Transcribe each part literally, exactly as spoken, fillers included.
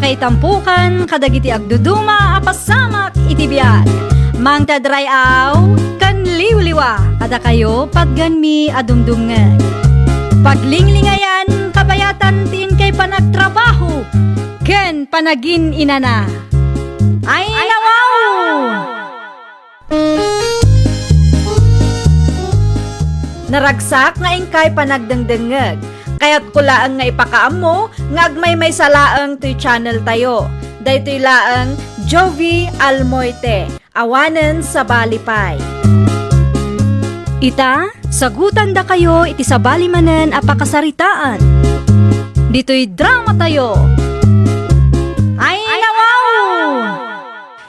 Itampukan kadagiti agduduma a pasamak iti biag. Mangted ray-aw ken liwliwa kadakayo patgenmi a dumdumngeg. Paglinglingayan, kabayatan ti inkay panagtrabaho ken panagin-inana. Ay, nawaw! Naragsak nga inkay panagdengdengngeg. Kayatko laeng nga ipakaammo nga agmaymaysa laeng toy channel tayo. Daytoy laeng Jovi Almoite, awanen sabali pay. Ita, sagutandakayo iti sabali manen a pakasaritaan. Ditoy drama tayo. Ay, nawaw!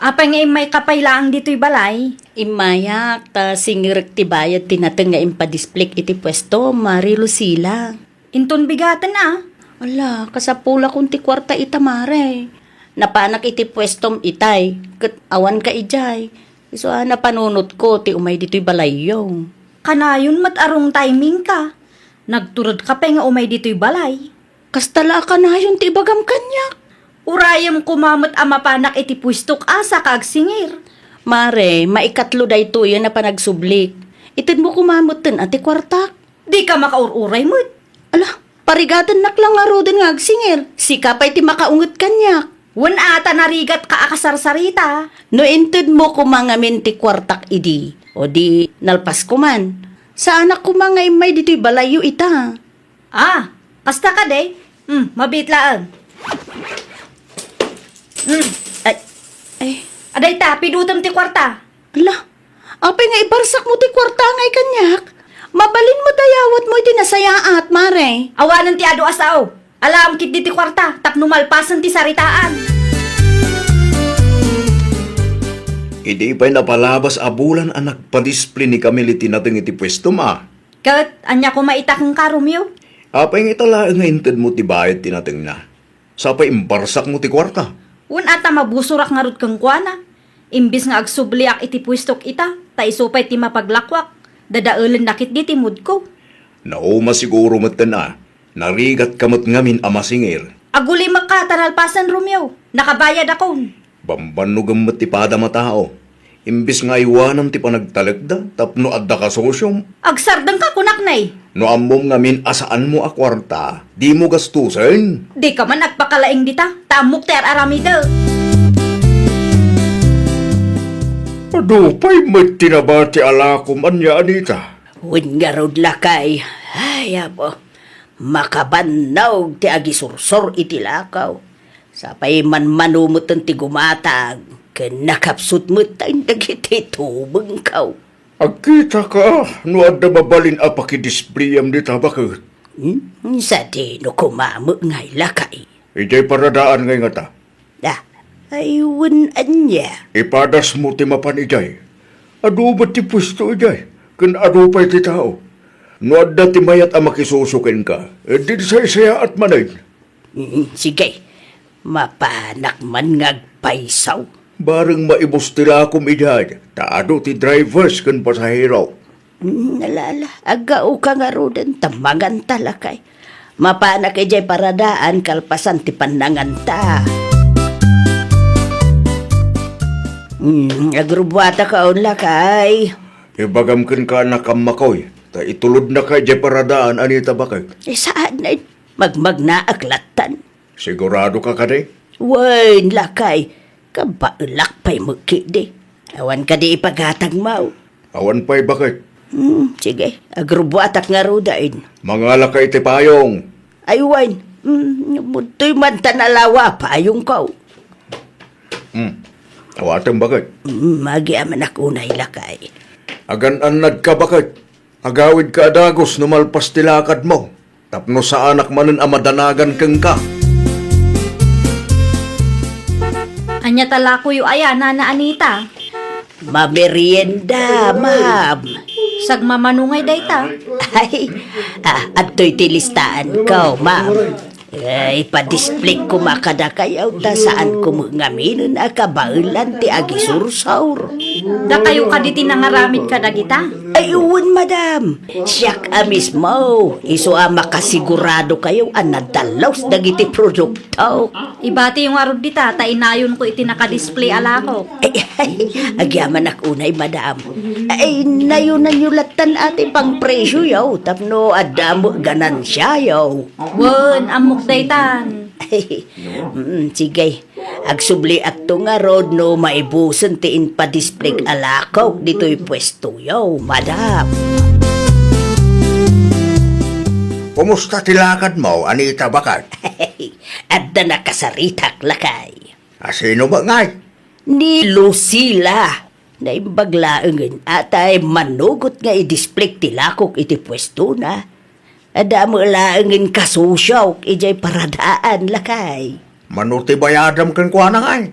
Apay nga immayka pay laeng ditoy balay? Immayak, ta singirek ti bayad ti nateng nga impadisplik iti puesto, Mare Lucila. Inton bigaten a? Ala, kasapulakon ti kuarta ita, Mare. Napanak iti puestom itay, ket awanka idiay. Isu a napanunotko ti umay ditoy balayyo. Kanayon met a wrong timing ka. Nagturedka pay nga umay ditoy balay. Kasta la a kanayon ti ibagam kaniak. Urayem koma met a mapanak iti puestok a saka agsingir. Mare, maikatlo daytoyen a panagsublik. Itedmo koma metten a ti kuartak. Dika makaur-uray met. Ala, parigatennak la ngaruden nga agsingir. Sika pay ti makaunget kaniak. Wen a, ta narigatka a kasarsarita. No intedmo koma ngamin ti kuartak idi, o di nalpasko man. Saanak koma nga immay ditoy balayyo ita. Ah, kasta kadi? Hmm, mabiit laeng. Hmm. Ay, ay. Adayta, pidutem ti kuarta. Ala, apay nga ibarsakmo ti kuarta ngay kaniak? Mabalin met a yawatmo iti nasayaat, Mare. Awanen ti adu a sao. Alaem ketdi ti kuarta tapno malpasen ti saritaan. Idi pay napalabas a bulan a nagpadisplay ni Camille iti nateng iti puestom a. Ket ania koma ita kenka, Romeo? Apay nga ita laeng nga intedmo ti bayad ti natengna? Sa pay imbarsakmo ti kuarta? Wen a, ta mabusorak ngarud kenkuana. Imbes nga agsubliak iti puestok ita, ta isu pay ti mapaglakuak, dadaelenna ketdi ti moodko. Nauma siguro metten a, narigatka met ngamin a masingir. Agulimekka ta nalpasen, Romeo. Nakabayadakon. Bambannogem met ti padam a tao. Imbes nga aywanam ti panagtalekda tapno adda kasosiom. Agsardengka, kunak, nay. No ammom ngamin a saanmo a kuarta, dimo gastusen. Dika man agpakalaing dita, ta ammok ti ar-aramidek. Adu pay met ti nabati a lakom ania, Anita? Wen ngarud, lakay. Ay, Apo. Makabannog ti agisursor iti lakaw. Sapay manmano metten ti gumatag, ken nakapsut metten dagiti tubengko. Agkitaka no adda mabalin a pakidisplayam dita, baket? Hmm? Sadino koma met ngay, lakay? Idiay paradaan ngay ngata. Ah, ay, wen ania? Ipadasmo ti mapan idiay. Adu met ti puesto idiay, ken adu pay ti tao. No adda ti mayat a makisuso kenka, dinsaysayaat manen. Mm, sige. Mapanak man nga agpayso. Bareng maibus ti lakom idiay, ta adu ti drivers ken pasahero. Mm, ala, ala, aggaoka ngaruden, ta manganta, lakay. Mapanak idiay paradaan kalpasan ti pannanganta. Mm, agrubbuatakaon, lakay. Ibagam kenka a nakammakoy, ta itulodnaka idiay paradaan, Anita, baket. Eh, saan, eh. Magmagnaak lattan. Siguradoka kadi? Wen, lakay, kabaelak pay met ketdi. Awan kadi ipagatagmo? Awan pay, baket. Hmm, sige, agrubbuatak ngaruden. Mangalaka iti payong. Ay, wen, hmm, budtoy man ta nalawa payongko. Hmm, awatem, baket. Hmm, agyamanak unay, lakay. Agan-annadka, baket. Agawidka a dagus no malpas ti lakadmo, tapno saanak manen a madanagan kenka. Ania ta lakoyo aya, Nana Anita? Mamerienda, ma'am. Sagmamano ngay dayta? Ay, ah, adtoy ti listaanko, ma'am. Ay, padisplayko koma kadakayo ta saanko met ngaminen a kabaelan ti agisursor. Dakayo kadi ti nangaramid kadagita? Ay, wen, madam. Siak a mismo. Isu a makasigurado kayo a nadalus dagiti produkto. Ibatiyo ngarud dita ta inayonko iti nakadisplay a lakok. Ay, ay, agyamanak unay, madam. Ay, nayonanyo lattan a ti pangpresioyo tapno adda met ganansiayo. Wen, ammok daytan. Mm, sige. Agsubliakto ngarud no maibusen ti impadisplay a lakok ditoy puestoyo, madam. Kumusta ti lakadmo, Anita, baket? Adda nakasaritak, lakay. A sino met ngay? Ni Lucila. Naimbag laengen a tay manugot nga idisplay ti lakok iti puestona. Adda met laengen kasosiok idiay paradaan, lakay. Mano ti bayadam kenkuana ngay?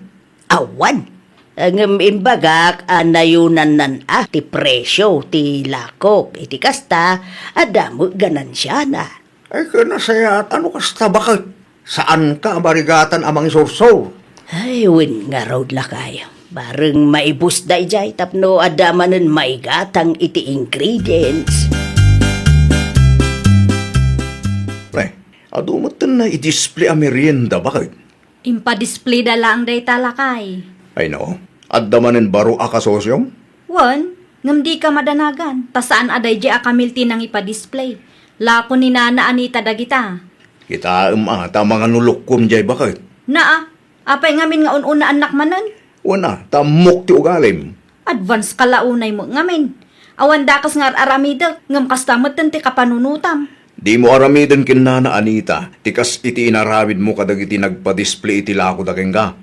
Awan. Ngem imbagak a nayonanna ti presio ti lakok. Iti kasta, adda met ganansiana. Ay, ket nasayaat a no kasta, baket? Saanka a marigatan a mangisursor? Ay, wen ngarud, lakay. Bareng maibus daydiay tapno adda manen maigatang iti ingredients. Ay, adu metten a i-display a merienda, baket? Impa-displayda laeng dayta, lakay. Ay, no? Adda manen baro a kasosiom? Wen, ngem dika madanagan, ta saan a daydiay a kamil ti nangipa-display. Lako ni Nana Anita dagita. Kitaem a, ta manganulokkom diay, baket. Naa, apay ngamin nga un-unaannak manen? Wen a, ta ammok ti ugalim. Advance ka la unay met ngamin. Awan dakes nga ar-aramidek, ngem kasta metten ti kapanunotam. Dimo aramiden ken Nana Anita ti kas iti inaramidmo kadagiti nagpa-display iti lakoda kenka.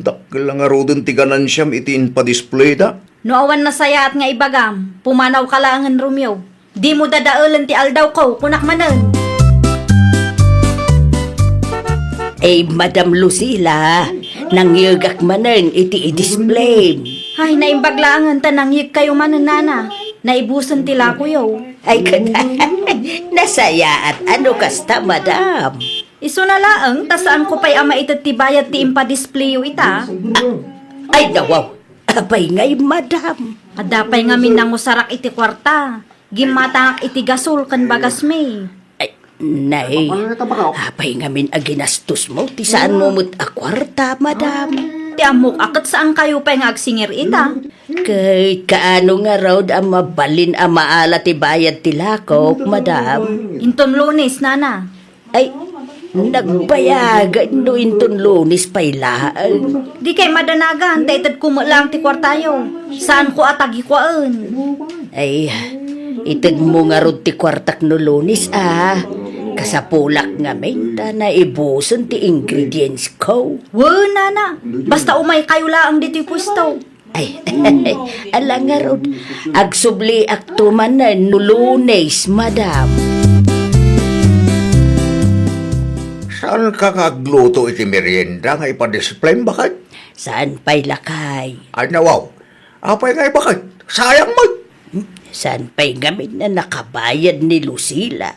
Dakkel a ngaruden ti ganansiam iti impa-displayda. No awan nasayaat nga ibagam, pumanawka laengen, Romeo. Dimo dadaelen ti aldawko, kunak manen. Ay, Madam Lucila, nangyegak manen iti i-display. Ay, naimbag laengen ta nangyegkayo manen, Nana. Naibusen ti lakoyo. Ay, ket, nasayaat a no kasta, Madam. Isuna laeng ta saanko pay a maited ti bayad ti impa-displayo ita. Ay, nawaw. Apay ngay, Madam? Adda pay ngamin nangusarak iti kuarta. Gimmatangak iti gasol ken bagasmi. Ay, nay. Apay ngamin a ginastosmo ti saanmo met a kuarta, Madam? Ti ammok a ket saankayo pay nga agsingir ita. Ket kaano ngarud a mabalin a maala ti bayad ti lakok, Madam? Inton Lunes, Nana. Ay, nagbayagen no inton Lunes pay laeng. Dikay madanagan ta itedko met laeng ti kuartayo. Saanko a tagikuaen. Ay, itedmo ngarud ti kuartak no Lunes a. Kasapulak ngamin ta naibusen ti ingredientsko. Wen, Nana. Basta umaykayo laeng ditoy puesto. Ay, ala ngarud, agsubliakto manen no Lunes, Madam. Saanka nga agluto iti merienda nga ipa-display, baket? Saan pay, lakay? Ay, nawaw. Apay ngay, baket? Sayang met. Saan pay ngamin a nakabayad ni Lucila?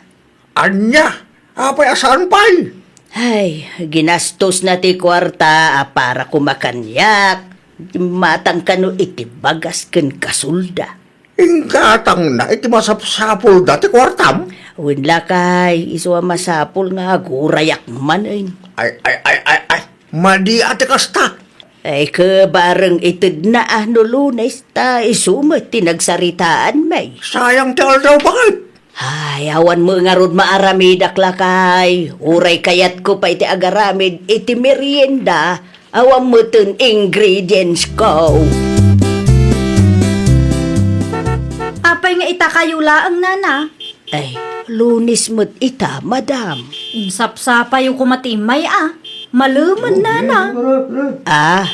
Ania? Apay a saan pay? Ay, ginastosna ti kuarta a para koma kaniak. Matang kano iti bagas ken gasolda. Inggatangna iti masapsapulda ti kuartam? Wen, lakay, isu a masapul nga agurayak manen. Ay, ay, ay, ay, ay. Madi a ti kasta. Ay, ket bareng itedna a no Lunes, ta isu met ti nagsaritaanmi. Sayang ti aldaw, baket. Ay, awan met ngarud maaramidak, lakay. Uray kayatko pay ti agaramid iti merienda, awan metten ingredientsko. Apay nga itakayo laeng, Nana? Ay, Lunes met ita, Madam. Insapsapayo koma ti immay a. Malemen, Nana. Ah,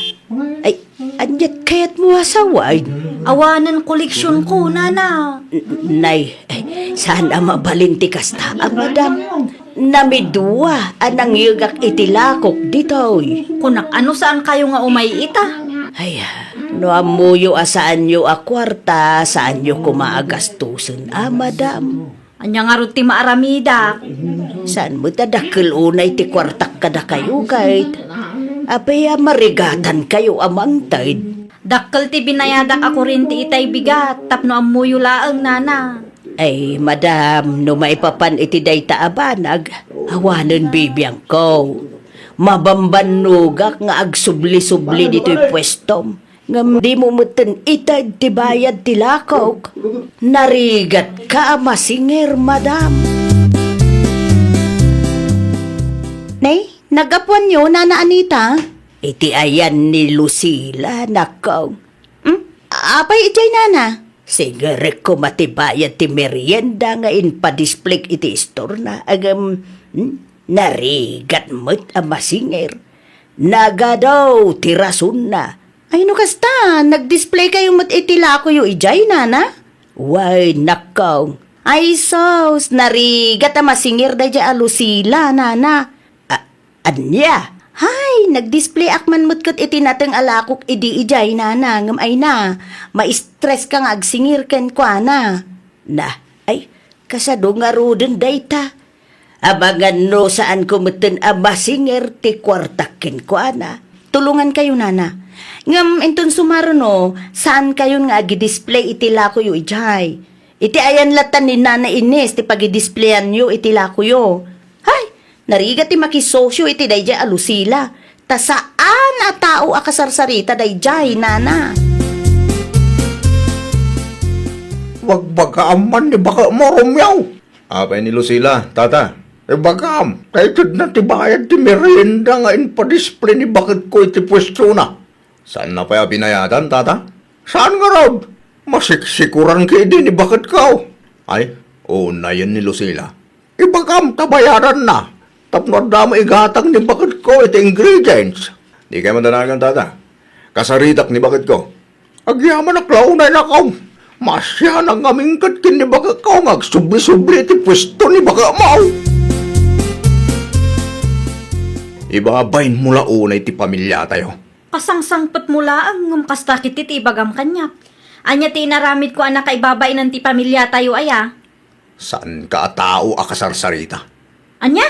ay, aniat kayatmo a sawen? Awanen koleksionko, Nana. N-, nay, ay, saan a mabalin ti kasta a, Madam? Namidua a nangyegak iti lakok ditoy. Kunak, ano, saankayo nga umay ita? Ay, no ammoyo a saanyo a kuarta, saanyo koma a gastusen a, Madam. Ania ngarud ti maaramidak? Saan met a dakkel unay ti kuartak kadakayo, ket apay a marigatankayo a mangted? Dakkel ti binayadak a kurente itay bigat tapno ammoyo laeng, nana. Ay, madam, no maipapan iti dayta a banag, awanen bibiangko. Mabambannogak nga agsubli-subli ditoy puestom. Ngem dimo metten ited ti bayad ti lakok. Narigatka a masinger, madam. Nay, nagapuanyo, Nana Anita? Iti ayan ni Lucila, nakong. Hmm? Apay idiay, Nana? Singerek koma ti bayad ti merienda nga inpadisplayk iti istorna, ngem, hmm, narigat met a masinger. Nagadu ti rasonna. Ay, no kasta, nagdisplaykayo met iti lakoyo idiay, Nana? Way, nakong. Ay, sus, narigat a masinger daydiay a Lucila, Nana. A-, ania? Hay, nagdisplayak man met ket iti nateng a lakok idi idiay, Nana, ngem ay na, ma-stress ka nga agsingir kenkuana. Na, ay, kasano ngaruden dayta? Amangan no saanko metten a masinger ti kuartak kenkuana. Tulongankayo, Nana. Ngem inton sumaruno, saankayon nga agidisplay iti lakoyo idiay. Iti ayan latta ni Nana Ines ti pagidisplayanyo iti lakoyo. Hay, narigat ti makisosyo iti daydiay a Lucila. Ta saan a tao a kasarsarita daydiay, Nana. Bagbagaam man ni baketmo, Romeo. Apay ni Lucila, tata? Ibagam, ta itedna ti bayad ti merienda nga inpadisplay ni baketko iti puestona. Saanna pay a binayadan, tata? Saan ngarud? Masiksikuran ketdi ni baketko. Ay, unayen ni Lucila. Ibagam ta bayadanna, tapno adda met igatang ni baketko iti ingredients. Dikay madanagan, tata. Kasaritak ni baketko. Agyamanak la unay, nakong. Maasianak ngamin ket ken ni baketko nga agsubli-subli iti puesto ni baketmo. Ibabainmo la unay ti pamiliatayo. Kasangsangpetmo laeng, ngem kasta ketdi ti ibagam kaniak. Ania ti inaramidko a nakaibabainan ti pamiliatayo aya? Saanka a tao a kasarsarita. Ania?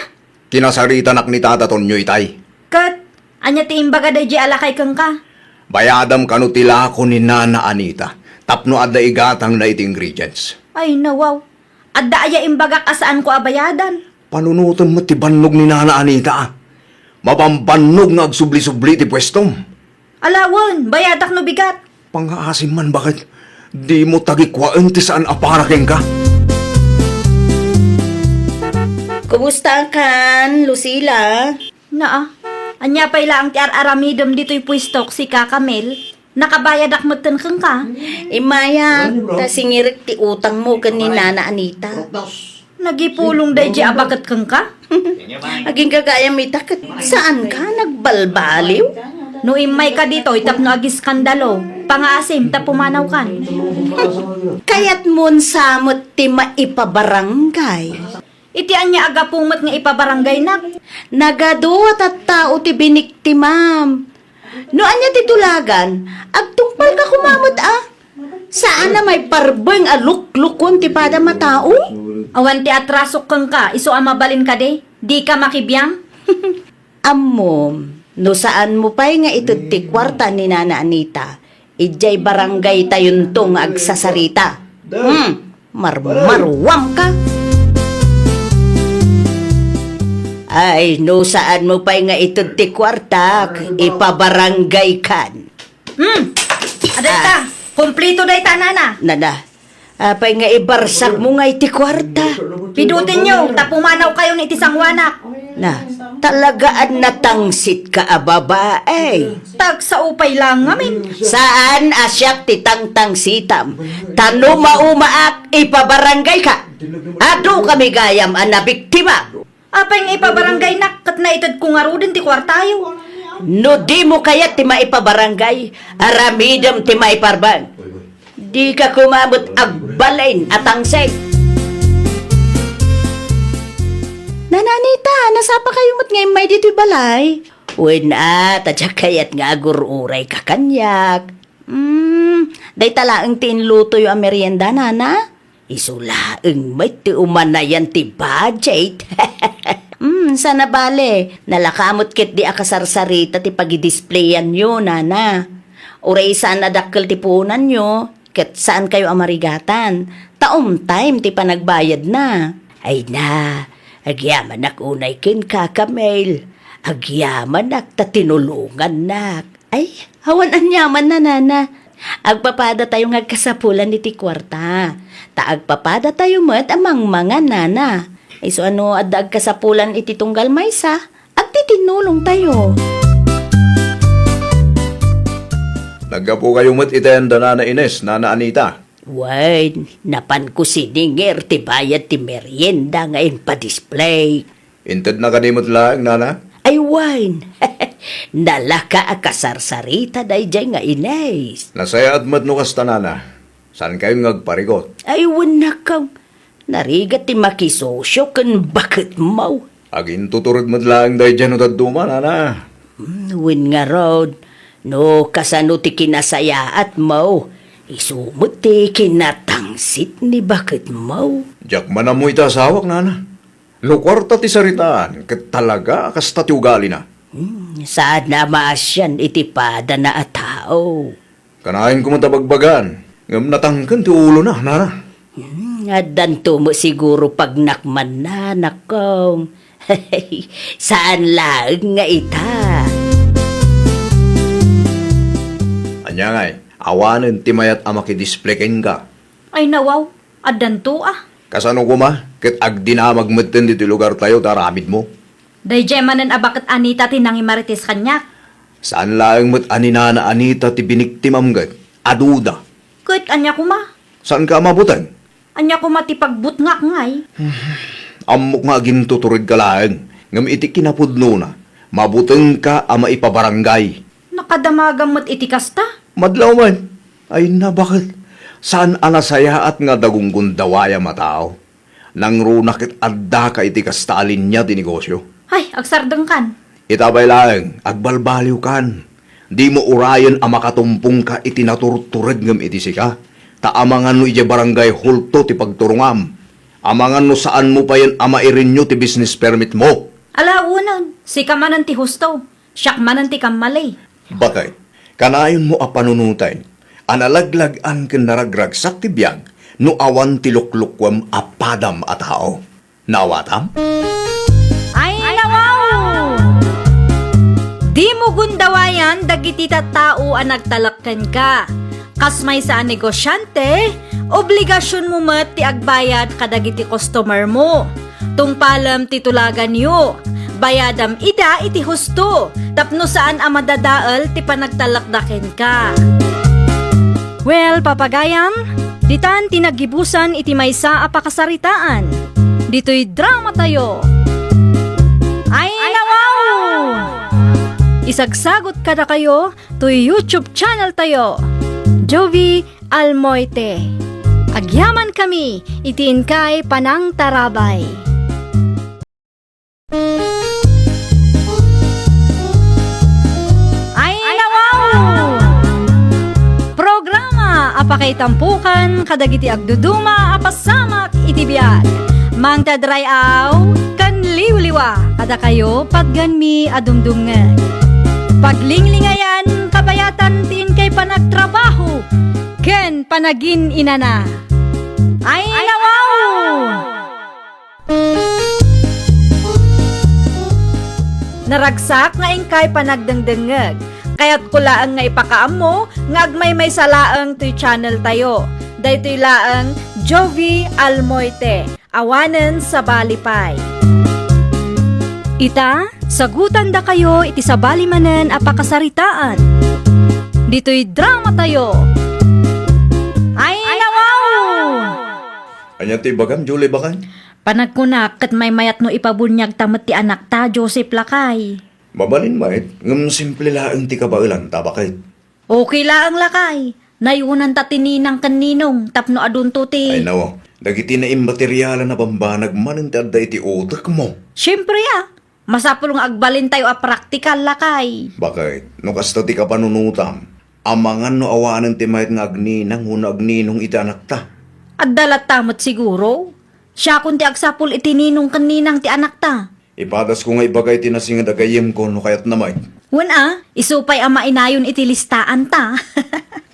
Kinasaritanak ni Tata Tonyo itay. Ket ania ti imbaga daydiay a lakay kenka? Bayadam kano ti lako ni Nana Anita tapno adda igatangna iti ingredients. Ay, nawaw. Adda aya imbagak a saanko a bayadan? Panunotem met ti bannog ni Nana Anita, a. Mabambannog nga agsubli-subli ti puestom. Alawen, bayadak no bigat. Pangngaasim man, baket. Dimo tagikuaen ti saan a para kenka. Kumustakan, Lucila? Naa, ania pay laeng ti ar-aramidem ditoy puestok, sika, Camel? Nakabayadak metten kenka? Immay, ta singirek ti utangmo ken ni Nana Anita. Nagipulong daydiay a baket kenka? Agingga gayam ita ket saanka nagbalbaliw? No immayka ditoy tapno agiskandalo, pangngaasim ta pumanawkan. Kayatmon sa met ti maipabarangay? Iti ania a gapu met nga ipabaranggaynak? Nagadu a tattao ti biniktimam. No ania ti tulagan, agtungpalka koma met a. Saan a maiparbeng a luklukon ti padam a tao? Awan ti atrasok kenka, isu a mabalin kadi, dika makibiang? Ammom, no saanmo pay nga ited ti kuarta ni Nana Anita, idiay barangaytayonto nga agsasarita. Hmm, marmaruamka. Ay, no saanmo pay nga ited ti kuartak, ipabarangaykan. Hmm, adayta, kumplito dayta, Nana. Nana, apay nga ibarsagmo nga iti kuarta? Pidutenyo, ta pumanawkayon iti sangoanak. Na, talaga a natangsitka a babae. Tagsao pay la ngamin. Saan a siak ti tangtangsitam? Ta no maumaak, ipabarangayka. Adukami gayam a nabiktima. Apay nga ipabarangaynak ket naitedko ngaruden ti kuartayo? No dimo kayat ti maipabarangay, aramidem ti maiparbeng. Dika koma met agbalin a tangsit. Nana Anita, nasapakayo met nga immay ditoy balay? Wen a, ta diak kayat nga agur-urayka kaniak. Hmm, dayta laeng ti inlutoyo a merienda, Nana? Isu laeng met ti umanayan ti budget. Hmm, saan a bale, nalaka met ketdi a kasarsarita ti pagidisplayanyo, nana. Uray saan a dakkel ti puonanyo, ket saankayo a marigatan, ta on time ti panagbayadna. Ay na, agyamanak unay kenka, Camille. Agyamanak ta tinulongannak. Ay, awan aniamanna, nana. Agpapadatayo nga agkasapulan iti kuarta. Ta agpapadatayo met a mangmangan, nana. Isu a no adda agkasapulan iti tunggal maysa, agtitinnulongtayo. Naggapukayo met iti ayan da Nana Ines, Nana Anita? Wen, napanko sininger ti bayad ti merienda nga impadisplay. Intedna kadi met laeng, nana? Ay wen, nalaka a kasarsarita daydiay nga Ines. Nasayaat met no kasta, nana. Saankayon nga agparikut? Ay wen, nakaw. Narigat ti makisosyo ken baketmo. Agintutured met laeng daydiay no dadduma, nana. Hmm, wen ngarud, no kasano ti kinasayaatmo, isu met ti kinatangsit ni baketmo. Diak man ammo iti asawak, nana. No kuarta ti saritaan, ket talaga a kasta ti ugalina. Hmm, saanna a maasian iti padana a tao. Kanayon koma ta bagbagaan, ngem natangken ti ulona, nana. Hmm, addanto met siguro pagnakmanna, nakong. Saan laeng nga ita. Ania ngay, awanen ti mayat a makidisplay kenka? Ay nawaw, addanto a. Kasano koma, ket agdinamag metten ditoy lugartayo ta aramidmo? Daydiay manen a baket Anita ti nangimarites kaniak. Saan laeng met a ni Nana Anita ti biniktimam ket aduda. Ket ania koma? Saanka a mabuteng? Ania koma ti pagbutngak ngay? Ammok nga agintuturedka laeng, ngem iti kinapudnona, mabutengka a maipabarangay. Nakadamagam met iti kasta? Madlaw met. Ay na, baket? Saan a nasayaat nga adda gunggundawayam a tao. Nangruna ket addaka iti kasta a linia ti negosyo. Ay, agsardengkan. Ita pay laeng, agbalbaliwkan. Dimo urayen a makatumpongka iti naturtured ngem iti sika. Ta amangan no idiay barangay hul-to ti pagturongam. Amangan no saanmo payen a mairenew ti business permit mo. Ala, awanen, sika manen ti husto. Siak manen ti kammali. Baket, kanayonmo a panunoten a nalaglag-an ken naragragsak ti biag no awan ti luklukuem a padam a tao. Naawatam? Ay, nawaw! Dimo gundawayan dagiti tattao a nagtalek kenka. Kas maysa a negosiante, obligasionmo met ti agbayad kadagiti customermo. Tungpalem ti tulaganyo. Bayadam ida iti husto, tapno saan a madadael ti panagtalekda kenka. Well, papagayam, ditan ti naggibusan iti maysa a pakasaritaan. Ditoy dramatayo. Ay, nawaw! Isagsagot kadakayo toy YouTube channel tayo, Jovie Almoite. Agyamankami iti inkay panangtarabay. Ay, nawaw! Programa a pakaitampokan kadagiti agduduma a pasamak iti biag. Mangted ray-aw ken liwliwa kadakayo patgenmi a dumdumngeg. Paglinglingayan, kabayatan ti inkay panagtrabaho ken panagin-inana. Ay, nawaw! Naragsak nga inkay panagdengdengngeg. Kayatko laeng nga ipakaammo nga agmaymaysa laeng toy channel tayo. Daytoy laeng Jovie Almoite, awanen sabali pay. Ita, sagutandakayo iti sabali manen a pakasaritaan. Ditoy dramatayo. Ay, nawaw! Ania ti ibagam, Julie, baket? Panagkunak ket maymayat no ipabuniagta met ti anakta, Joseph, lakay. Mabalin met, ngem simple laeng ti kabaelanta, baket. Okay laeng, lakay. Nayonanta ti ninang ken ninong tapno adunto ti Ay, nawaw. Dagiti naimaterialan a bambanag manen ti adda iti utekmo. Siempre a. Masapul nga agbalintayo a praktikal, lakay. Baket, no kasta ti kapanunotam, amangan no awanen ti mayat nga agninang wenno agninong iti anakta. Adda latta met siguro. Siakon ti agsapul iti ninong ken ninang ti anakta. Ipadasko nga ibaga iti nasinged a gayyemko no kayatna met. Wen a, isu pay a mainayon iti listaanta.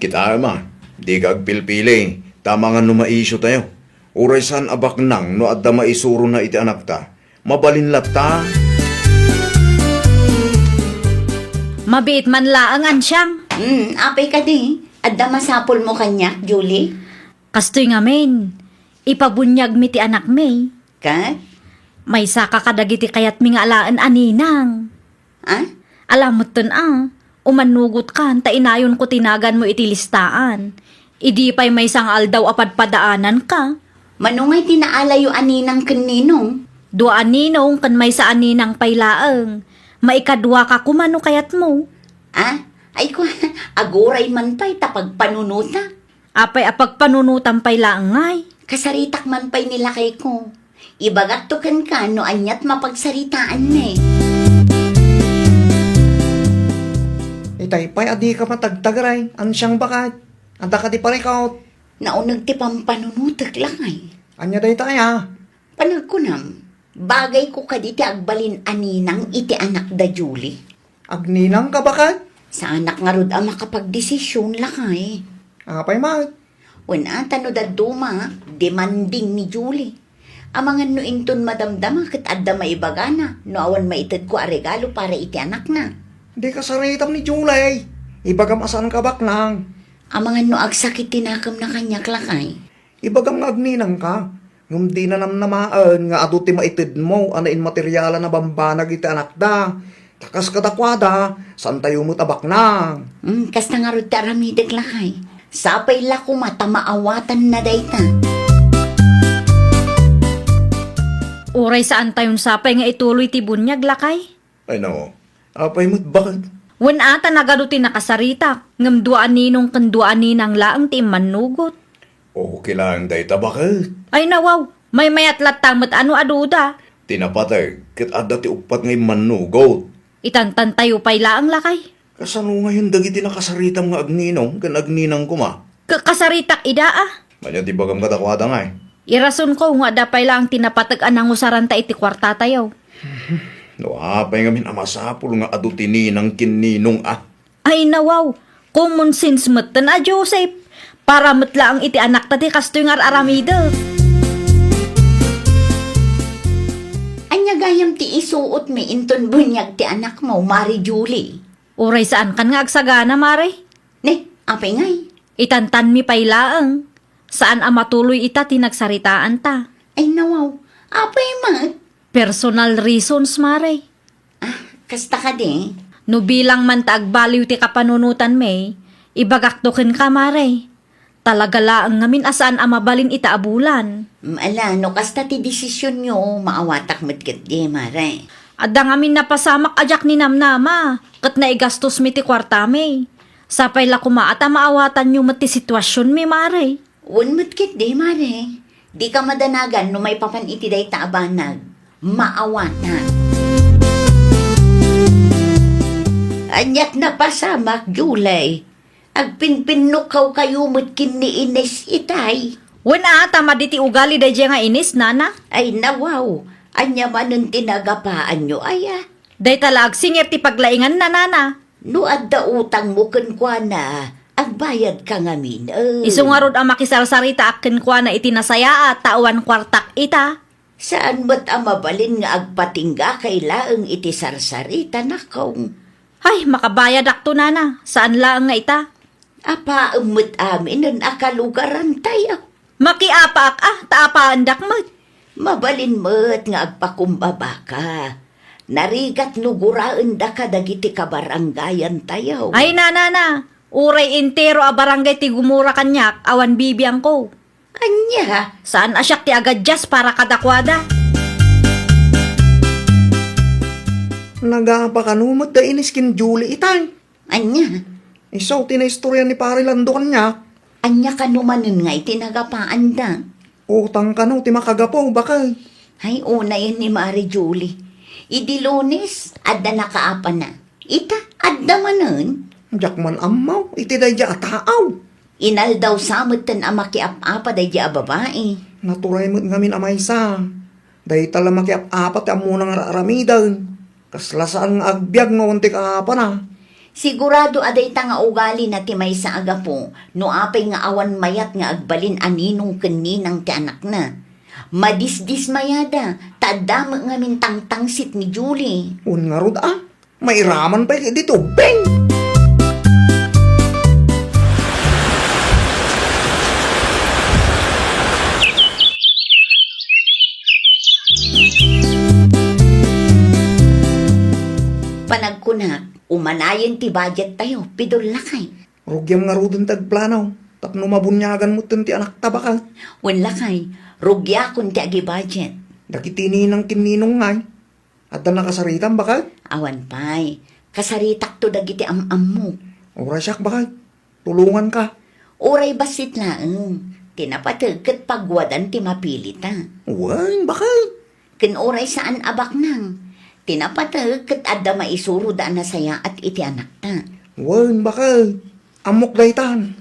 Kitaem a, dika agpilpili, ta amangan no maisiotayo. Uray saan a baknang no adda maisurona iti anakta. Mabalin latta. Mabiit man laeng, Ansiang. Hmm, apay kadi? Adda masapulmo kaniak, Julie? Kastoy ngamin, ipabuniagmi ti anakmi. Ket? Maysaka kadagiti kayatmi nga alaen a ninang. Ah? Ala metten a, umannugot kan ta inayonko ti naganmo iti listaan. Idi pay maysa nga aldaw a padpadaananka. Mano ngay ti naalayo a ninang ken ninong? Dua a ninong ken maysa a ninang pay laeng. Maikadua ka koma no kayatmo. Ah? Ay ko, aguray man pay ta pagpanunota. Apay a pagpanunotam pay laeng ngay? Kasaritak man pay ni lakayko. Ibagakto kenka no aniat mapagsaritaanmi. Itay pay a dika matagtagray, Ansiang baket. Adda kadi parikut? Nauneg ti pampanunotek, lakay. Ania dayta aya? Panagkunam, bagayko kadi ti agbalin a ninang iti anakda Julie? Agninangka baket? Saanak ngarud a makapagdesisyon, lakay. Apay met? Wen a, ta no dadduma, demanding ni Julie. Amangan no inton madamdama ket adda maibagana no awan maitedko a regalo para iti anakna. Di kasaritam ni Julie. Ibagam a saanka baknang. Amangan no agsakit ti nakemna kaniak, lakay. Ibagam nga agninangka, ngem dina namnamaen nga adu ti maitedmo a nainmaterialan a bambanag iti anakda. Ta kas kadakuada, saantayo met a baknang. Hmm, kasta ngarud ti aramidek, lakay. Sapay la koma ta maawatanna dayta. Uray saantayon sapay nga ituloy ti buniag, lakay? Ay, nao. Apay met baket? Wen a, ta nagadu ti nakasaritak, ngem dua a ninong ken dua a ninang laeng ti immannugot. Okay laeng dayta, baket. Ay, nawaw. Maymayat latta met a no aduda. Ti napateg, ket adda ti uppat nga immannugot. Itantantayo pay laeng, lakay. Kasano ngayon dagiti nakasaritam nga agninong ken agninang koma? Ka-, kasaritak ida, a. Ania ti ibagam kadakuada ngay? Irasonko nga adda pay laeng ti napateg a nangusaranta iti kuartatayo. No apay ngamin a masapul nga adu ti ninang ken ninong, a? Ay, nawaw. Common sense metten a, Joseph. Para met laeng iti anakta ti kastoy nga ar-aramidek. Ania gayam ti isuotmi inton buniag ti anakmo, Mari Julie? Uray saankan nga agsagana, Mare. Ne, apay ngay? Itantanmi pay laeng. Saan a matuloy ita ti nagsaritaanta. Ay, nawaw. Apay met? Personal reasons, Mare. Ah, kasta kadi? No bilang man ta agbaliw ti kapanunotanmi, ibagakto kenka, Mare. Talaga laeng ngamin a saan a mabalin ita a bulan. Mm, ala, no kasta ti desisionyo, maawatak met ketdi, Mare. Adda ngamin napasamak a diak ninamnama, ket naigastosmi ti kuartami. Sapay la koma a ta maawatanyo met ti situasionmi, Mare. Wen met ketdi, Mare. Dika madanagan no maipapan iti dayta a banag. Maawatak. Aniat napasamak, Julie. Agpinpinnukawkayo met ken ni Ines itay. Wen a, ta madi ti ugali daydiay nga Ines, nana. Ay, nawaw. Ania manen ti nagapaanyo, aya? Dayta la agsingir ti paglainganna, nana. No adda utangmo kenkuana, agbayadka ngamin, eh. Isu ngarud a makisarsaritaak kenkuana iti nasayaat ta awan kuartak ita. Saan met a mabalin nga agpatinggakay laeng iti sarsaritanakon. Ay, makabayadakto, nana. Saan laeng nga ita. Apaem met aminen a kalugarantayo. Makiapaak a, ta apaendak met. Mabalin met nga agpakumbabaka. Narigat no guraendaka dagiti kabarangayantayo. Ay, nana, na. Uray entero a barangay ti gumura kaniak, awan bibiangko. Ania? Saan a siak ti agadias para kadakuada. Nagapa kano met da Ines ken Julie itay? Ania? Isu ti naistorya ni Pare Lando kaniak. Ania kano manen nga iti nagapaanda? Utang kano ti makagapu, baket. Ay, unayen ni Mare Julie. Idi Lunes, adda nakaapana. Ita, adda manen? Diak man ammo iti daydiay a taaw. Inaldaw sa metten a makiap-apa daydi a babai. Naturay met ngamin a maysa. Dayta la makiap-apa ti ammona nga ar-aramiden. Kasla saan nga agbiag no awan ti kaapana. Sigurado a dayta nga ugalina ti maysa a gapu no apay nga awan mayat nga agbalin a ninong ken ninang ti anakna. Madisdismayada, ta adda met ngamin tangtangsit ni Julie. Wen ngarud a, mairaman pay ket ditoy, beng! Panagkunak, umanayen ti budget tayo, Pidol, lakay. Rugiam ngaruden ti agplano, tapno mabuniagan metten ti anakta, baket. Wen, lakay, rugiakon ti agi-budget. Dagiti ninang ken ninong ngay, adda nakasaritam, baket? Awan pay. Kasaritakto dagiti am-ammok. Uray siak, baket. Tulonganka. Uray bassit laeng. Ti napateg ket pagwadan ti mapilita. Wen, baket. Ken uray saan a baknang. Ti napateg ket adda maisuroda a nasayaat iti anakta. Wen, baket. Ammok daytan.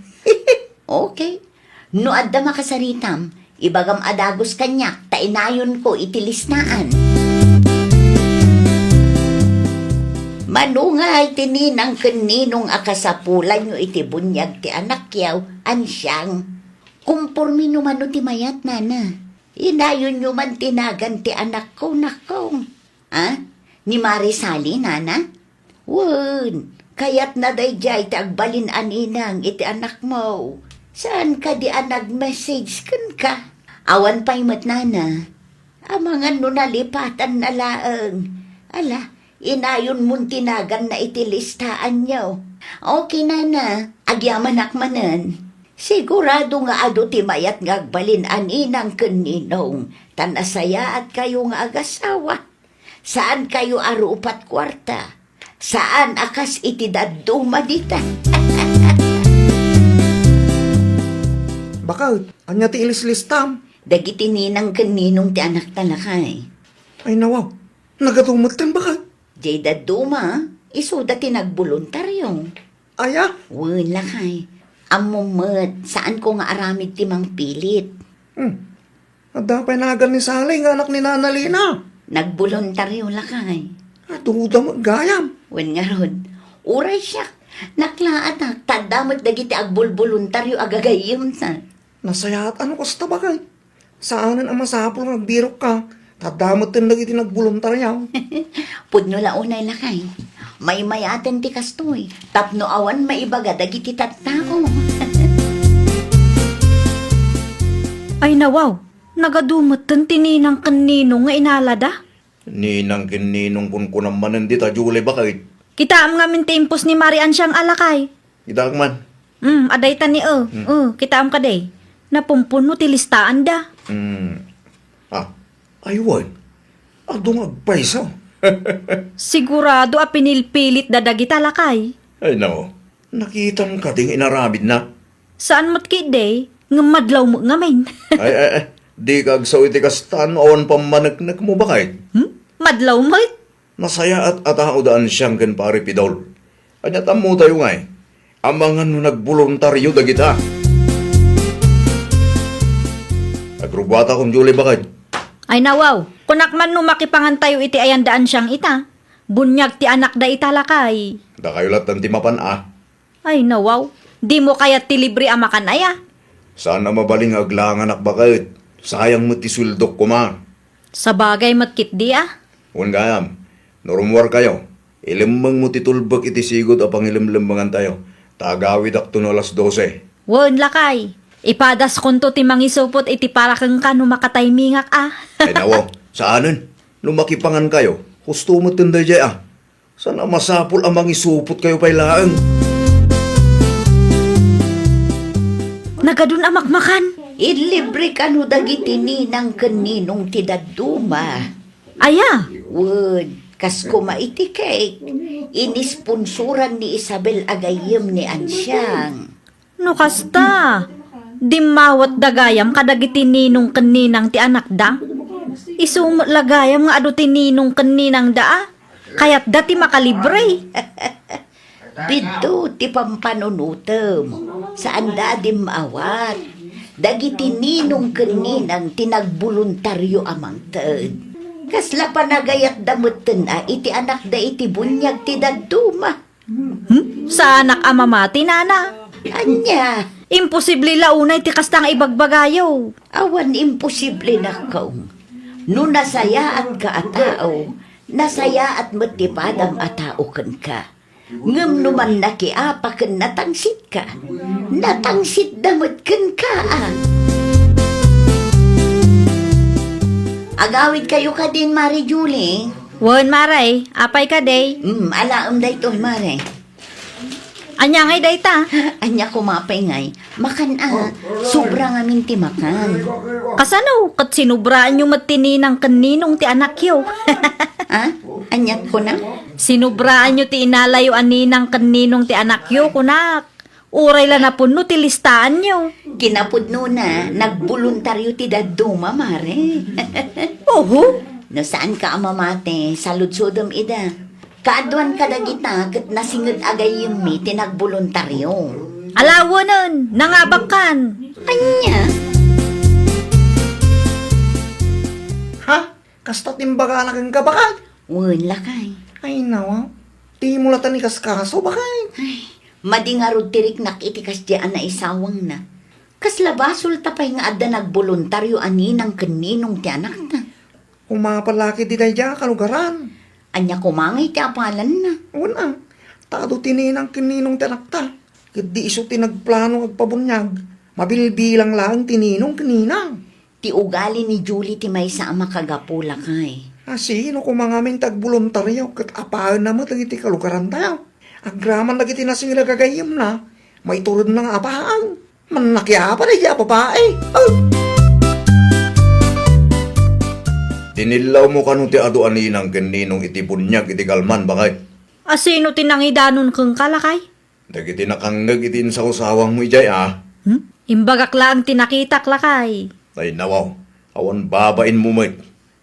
Okay. No adda makasaritam, ibagam a dagus kaniak ta inayonko iti listaan. Mano ngay ti ninang ken ninong a kasapulanyo iti buniag ti anakyo, Ansiang? Kompormi no mano ti mayat, nana. Inayonyo man ti nagan ti anakko, nakong. A? Ni Mari Sally, nana? Wen, kayatna daydiay ti agbalin a ninang iti anakmo. Saan kadi a nag-message kenka? Awan pay met, nana. Amangan no nalipatanna laeng. Ala, inayonmon ti naganna iti listaanyo. Okay, nana. Agyamanak manen. Sigurado nga adu ti mayat nga agbalin a ninang ken ninong, ta nasayaatkayo nga agasawa. Saankayo a rupat kuarta. Saan a kas iti dadduma dita. Baket, ania ti ilislistam? Dagiti ninang ken ninong ti anakta, lakay. Ay, nawaw. Nagadu metten, baket. Jay dadduma, isuda ti nagboluntario. Aya? Wen, lakay. Ammom met, saanko nga aramid ti mangpilit. Hmm. Adda pay nagan ni Sally nga anak ni Nana Lina. Nagboluntario, lakay. Aduda met gayam. Wen ngarud, uray siak, naklaatak, ta adda met dagiti agbulboluntario a gagayyemta. Nasayaat a no kasta, baket. Saanen a masapul nga agbirokka, ta adda metten dagiti nagboluntario. Pudno la unay, lakay. Maymayaten ti kastoy, tapno awan maibaga dagiti tattao. Ay, nawaw, nagadu metten ti ninang ken ninong nga inalada. Ninang ken ninong kunkunam manen dita, Julie, baket. Kitaem ngamin ti impos ni Mari Ansiang a, lakay. Kitaek man. Hmm, adda ita ni, e. Hmm. E, kitaem kadi. Napumpuno ti listaanda. Hmm. A, ay wen. Adu nga agpayso. Sigurado a pinilpilitda dagita, lakay. Ay, no. Nakitam kadi nga inaramidna? Saan met ketdi, ngem madlaw met ngamin. Ay, ay, ay. Dika agsao iti kasta no awan pammaneknekmo, baket. Hmm? Madlaw met? Nasayaat a tao da Ansiang ken Pari Pidol. Ania ti ammotayo ngay? Amangan no nagboluntario dagita. Agrugguatakon, Julie, baket. Ay, nawaw, kunak man no makipangantayo iti ayan da Ansiang ita. Buniag ti anakda ita, lakay. Dakayo latten ti mapan a. Ay, nawaw. Dimo kayat ti libre a makan aya? Saan a mabalin nga aglanganak, baket. Sayang met ti sueldok koma. Sabagay met ketdi a. Wen gayam, no rummuarkayo, ilemmengmo ti tulbek iti sigud a pangilemlemmengantayo, ta agawidakto no alas dose. Wen, lakay. Ipadaskonto ti mangisupot iti para kenka no makataymingak a. Ay, nawaw. Saanen. No makipangankayo, husto metten daydiay a. Saan a masapul a mangisupotkayo pay laeng. Nagadun a makmakan. Illibre kano dagiti ninang ken ninong ti dadduma. Aya? Wen, kas koma iti cake, inisponsoran ni Isabel a gayyem ni Ansiang. No kasta, dimmawatda gayam kadagiti ninong ken ninang ti anakda. Isu met la gayam nga adu ti ninong ken ninangda a kayatda ti makalibre. Didto ti pampanunotem, saanda a dimmaawat. Dagiti ninong ken ninang ti nagboluntario a mangted. Kasla panagayatda metten a iti anakda iti buniag ti dadduma. Hmm? Saanak a mamati, nana? Ania? Imposible la unay ti kasta nga ibagbagayo. Awan imposible, nakkaw. No nasayaatka a tao, nasayaat met ti padam a tao kenka. Ngem no mannakiapa ken natangsitka, natangsitda met kenka a. Agawidkayo kadin, Mare Julie? Wen, Mare. Apay kadi? Hmm, alaem daytoy, Mare. Ania ngay dayta? Ania koma pay ngay? Makan a, sobra ngamin ti makan. Kasano? Ket sinubraanyo met ti ninang ken ninong ti anakyo. Ha? Aniat kuna? Sinubraanyo ti inalayo a ninang ken ninong ti anakyo, kunak. Uray la napunno ti listaanyo. Kinapudnona, nagboluntario ti dadduma, Mare. Oho. No saanka a mamati, saludsodem ida. Kaaduan kadagita ket nasinged a gayyemmi ti nagboluntario. Alawenen, nangabakkan. Ania? Ha? Kasta ti imbagana kenka, bakay? Wen, lakay. Ay, nawa. Dimo latan ikaskaso, bakay? Ay, madi ngarud ti riknak iti kasdi a naisawangna. Kasla basolta pay nga adda nagboluntario a ninang ken ninong ti anakna. Umapal la ketdi daydiay a kalugaran. Ania koma ngay ti apalanna? Wen a, ta adu ti ninang ken ninong ti anakta. Ket di isu ti nagplano agpabuniag. Mabilbilang laeng ti ninong ken ninang. Ti ugali ni Julie ti maysa a makagapu, lakay. A, sino koma ngamin ti agboluntario ket apaenna met dagiti kalugarantayo? Agraman dagiti nasinged a gagayyemna, maituredna nga apaen. Mannakiapa daydiay a babai. Oh! Dinillawmo kano ti adu a ninang ken ninong iti buniag iti galman, bakay? A, sino ti nangidanon kenka, lakay? Dagiti nakangngeg iti insawsawangmo idiay a. Hmm? Imbagak laeng ti nakitak, lakay. Ay, nawaw. Awan babainmo met.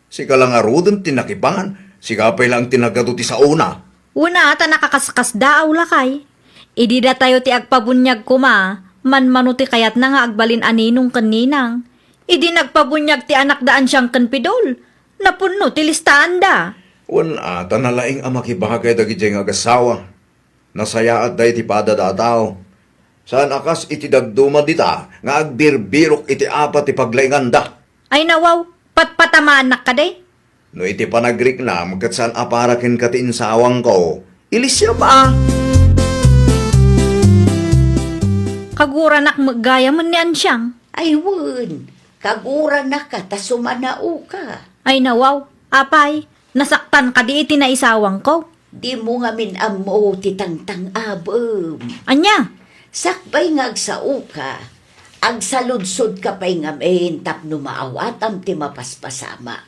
Sika la ngaruden ti nakipan, sika pay laeng ti nagadu ti saona. Wen a, ta nakakaskasdaaw, lakay. Idi datayo ti agpabuniag koma, manmano ti kayatna nga agbalin a ninong ken ninang. Idi nagpabuniag ti anakda Ansiang ken Pidol, napunno ti listaanda. Wen a, ta nalaing a makibagay dagidiay nga agasawa. Nasayaatda iti padada a tao. Saan a kas iti dadduma dita nga agbirbirok iti apat ti paglainganda. Ay nawaw, patpatamaannak kadi? No iti panagriknam ket saan a para kenka ti insawangko, ilisiam a. Kaguranak met gayamen ni Ansiang. Ay wen, kaguranak a ta sumanaoka. Ay nawaw, apay, nasaktan kadi iti naisawangko? Dimo ngamin ammo ti tangtang-abem. Ania? Sakbay nga agsaoka, agsaludsodka pay ngamin tapno maawatam ti mapaspasamak,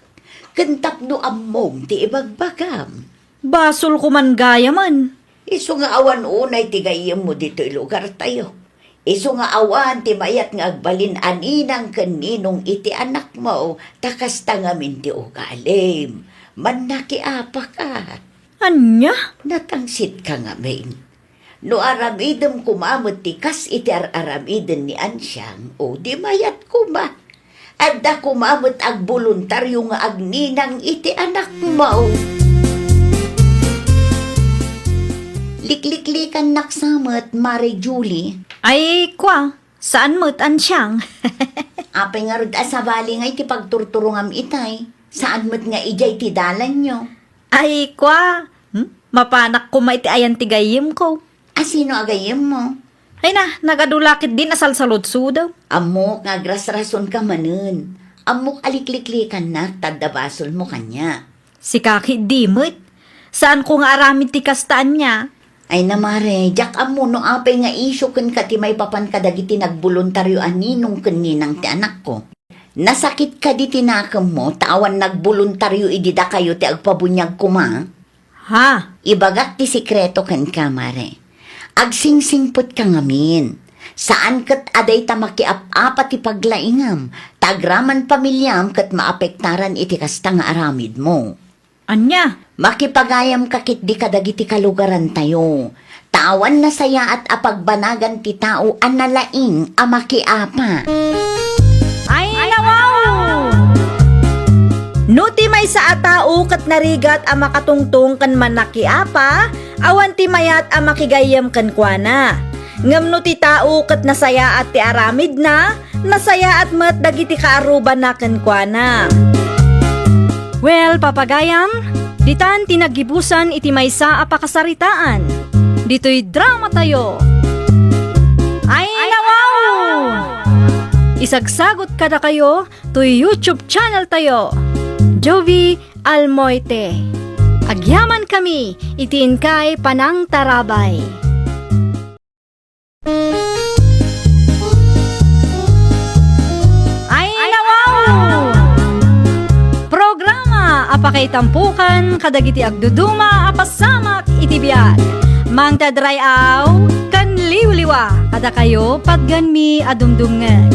ken tapno ammom ti ibagbagam. Basol koman gayamen. Isu nga awan unay ti gayyemmo ditoy lugartayo. Isu nga awan ti mayat nga agbalin a ninang ken ninong iti anakmo, ta kasta ngamin ti ugalim. Mannakiapaka. Ania? Natangsitka ngamin. No aramidem koma met ti kas iti ar-aramiden ni Ansiang, o di mayat koma. Adda koma met agboluntario nga agninang iti anakmo. Likliklikannak sa met, Mare Julie. Ay, kua, saan met, Ansiang? Apay ngarud a sabali nga iti pagturturongam itay? Saan met nga idiay ti dalanyo? Ay, kua, hmm? Mapanak koma iti ayan ti gayyemko. A sino a gayyemmo? Ay na, nagadu la ketdin a salsaludsodem. Ammok nga agrasrasonka manen. Ammok a likliklikannak ta adda basolmo kaniak. Sika ketdi met. Saanko nga aramid ti kasta ania? Ay na, Mare, diak ammo no apay nga isyu kenka ti maipapan kadagiti nagboluntario a ninong ken ninang ti anakko. Nasakit kadi ti nakemmo ta awan nagboluntario idi dakayo ti agpabuniag koma? Ha? Ibagak ti sekreto kenka, Mare. Agsingsingpetka ngamin. Saan ket a dayta makiap-apa ti paglaingam, ta agraman pamiliam ket maapektaran iti kasta nga aramidmo. Ania? Makipagayamka ketdi kadagiti kalugarantayo, ta awan nasayaat a pagbanagan ti tao a nalaing a makiapa. Ay, nawaw! No ti maysa a tao ket narigat a makatungtong ken manakiapa, awan ti mayat a makigayyem kenkuana. Ngem no ti tao ket nasayaat ti aramidna, nasayaat met dagiti kaarrubanna kenkuana. Well, papagayam, ditan ti naggibusan iti maysa a pakasaritaan. Ditoy dramatayo. Ay, nawaw! Isagsagot kadakayo toy YouTube channel tayo, Jovi Almoite. Agyaman kami iti inkay panangtarabay. Ay, nawaw! Programa a pakaitampukan kadagiti agduduma a pasamak iti biag. Mangted ray-aw ken liwliwa kadakayo patgenmi a dumdumngeg.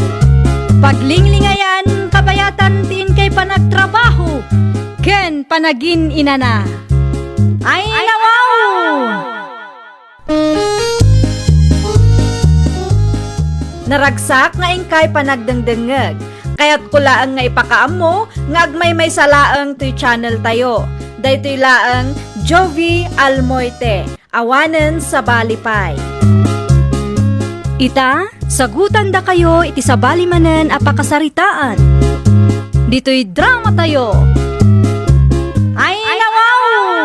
Paglinglingayan, kabayatan ti inkay panagtrabaho ken panagin-inana. Ay, nawaw! Naragsak nga inkay panagdengdengngeg. Kayatko laeng nga ipakaammo nga agmaymaysa laeng toy channel tayo. Daytoy laeng Jovi Almoite, awanen sabali pay. Ita, sagutandakayo iti sabali manen a pakasaritaan. Ditoy dramatayo. Ay, nawaw!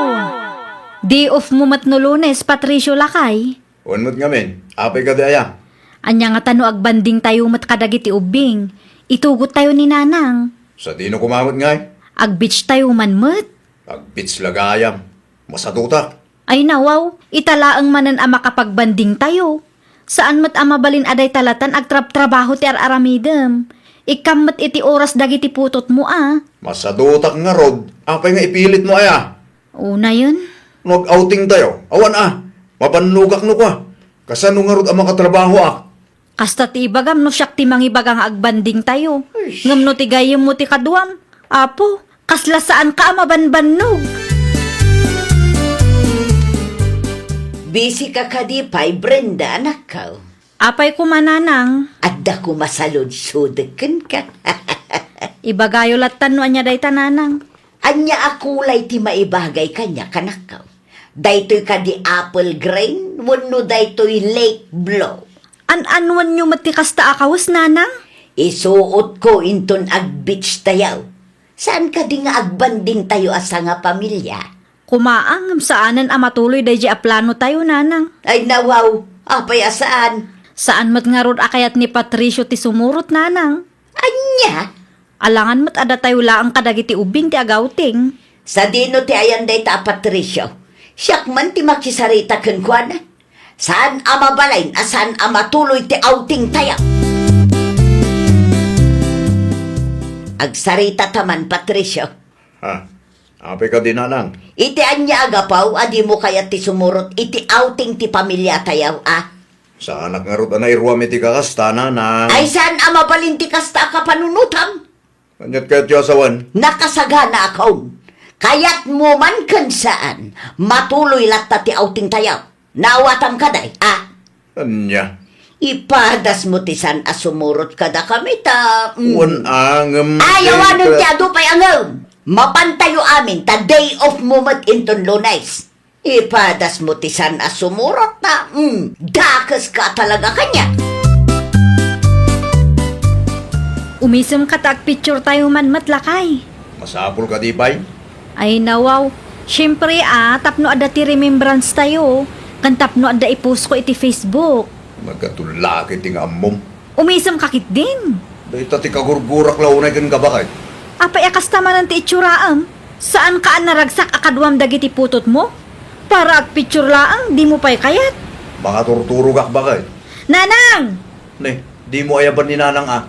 Day off mo met no Lunes, Patricio, lakay? Wen met ngamin, apay kadi aya? Ania ngata no agbanding tayo met kadagiti ubbing? Itugot tayo ni Nanang. Sadino koma met ngay? Ag-beach tayo man met. Ag-beach la gayam. Masadutak. Ay nawaw, ita laeng manen a makapagbanding tayo. Saan met a mabalin a dayta latan agtrabtrabaho ti ar-aramidem. Ikkam met iti oras dagiti putotmo a. Masadutak ngarud, apay nga ipilitmo aya? Unayen. No ag-outing tayo, awan a. Mabannogak no kua. Kasano ngarud a makatrabahoak? Kasta ti ibagam no siak ti mangibaga nga agbanding tayo. Ay. Ngem no ti gayyemmo ti kaduam, Apo, kasla saanka a mabanbannog. Busy ka kadi pay, Brenda, anakko? Apay koma, Nanang? Adda koma saludsodek kenka. Ibagayo lattan no ania dayta, Nanang. Ania a kulay ti maibagay kaniak, anakko? Daytoy kadi apple green wenno daytoy lake blue? An-anuenyo met ti kasta a kawes, Nanang? Isuotko inton ag-beach tayo. Saan kadi nga agbanding tayo a sangapamilia? Koma a, ngem saanen a matuloy daydiay a plano tayo, Nanang. Ay, nawaw, apay a saan? Saan met ngarud a kayat ni Patricio ti sumurot, Nanang. Ania? Alangan met a datayo laeng kadagiti ubbing ti ag-outing. Sadino ti ayan dayta a Patricio? Siak man ti makisarita kenkuana. Saan a mabalin a saan a matuloy ti outing tayo. Agsarita ta man, Patricio. Ha? Apay kadi, Nanang? Iti ania a gapu a dimo kayat ti sumurot iti outing ti pamiliatayo, a? Saanak ngarud a nairuam iti kakasta, Nanang. Ay, saan a mabalin ti kasta a kapanunotam? Aniat kayatyo a sawen? Nakasaganaakon. Kayatmo man ken saan, matuloy latta ti outing tayo. Naawatam kadi, a? Ania? Ipadasmo ti saan a sumurot kadakami ta, mm. Wen a, ngem. Ay, awanen ti adu pay a ngem. Mapantayo amin ta day off mo met inton Lunes. Ipadasmo ti saan a sumurot ta, mm, dakeska talaga kaniak. Umisemka ta agpicture tayo man met, lakay. Masapul kadi pay? Ay, nawaw. Siempre, a, tapno adda ti remembrance tayo, ken tapno adda i-post ko iti Facebook. Nagatullak iti nga ammom. Umisemka ketdin. Dayta ti kagurgurak la unay kenka, baket. Apay a kasta manen ti itsuraem? Saanka a naragsak a kaduam dagiti putotmo? Para agpicture laeng, dimo pay kayat. Makaturturogak, baket. Nanang! Ne, dimo ayaban ni Nanang a.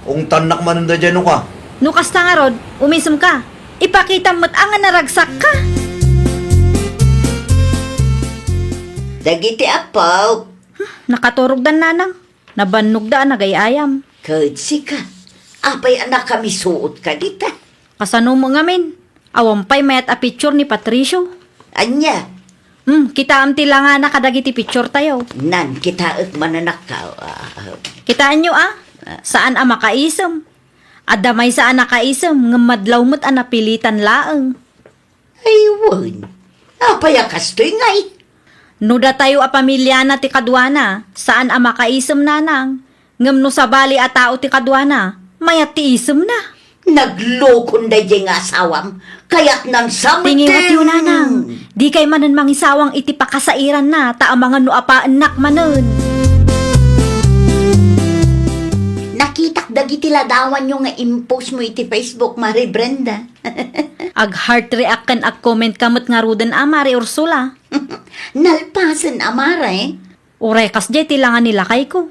Ungtannak manen daydiay no kua. No kasta ngarud, umisemka. Ipakitam met a nga naragsakka. Dagiti apo. Hmm, nakaturogdan, Nanang. Nabannogda a nagay-ayam. Ket sika, apay a nakamisuot ka dita? Kasano mo ngamin? Awan pay mayat a picture ni Patricio. Ania? Hmm, kitaem ti langana kadagiti picture tayo. Nan, kitaek mananakkaw. Ah, Kitaenyo, a? Saan a makaisem. Adda maysa a nakaisem, ngem madlaw met a napilitan laeng. Ay, wen. Apay a kastoy ngay? No datayo a pamiliana ti kaduana, saan a makaisem, nanang. Ngem no sabali a tao ti kaduana, mayat ti isemna. Naglokon daydiay nga asawam. Kayatnan sa Tingiwatyo, metten. Nanang. Dikay manen mangisawang iti pakasairanna, ta amangan no apaennak manen. Nakitak dagiti ladawanyo nga impostmo iti Facebook, Mare Brenda. Ag-heart react ken ag-comment ka met ngaruden a, Mare Ursula. Nalpasen a, Mare. Uray kasdiay ti langa ni lakayko.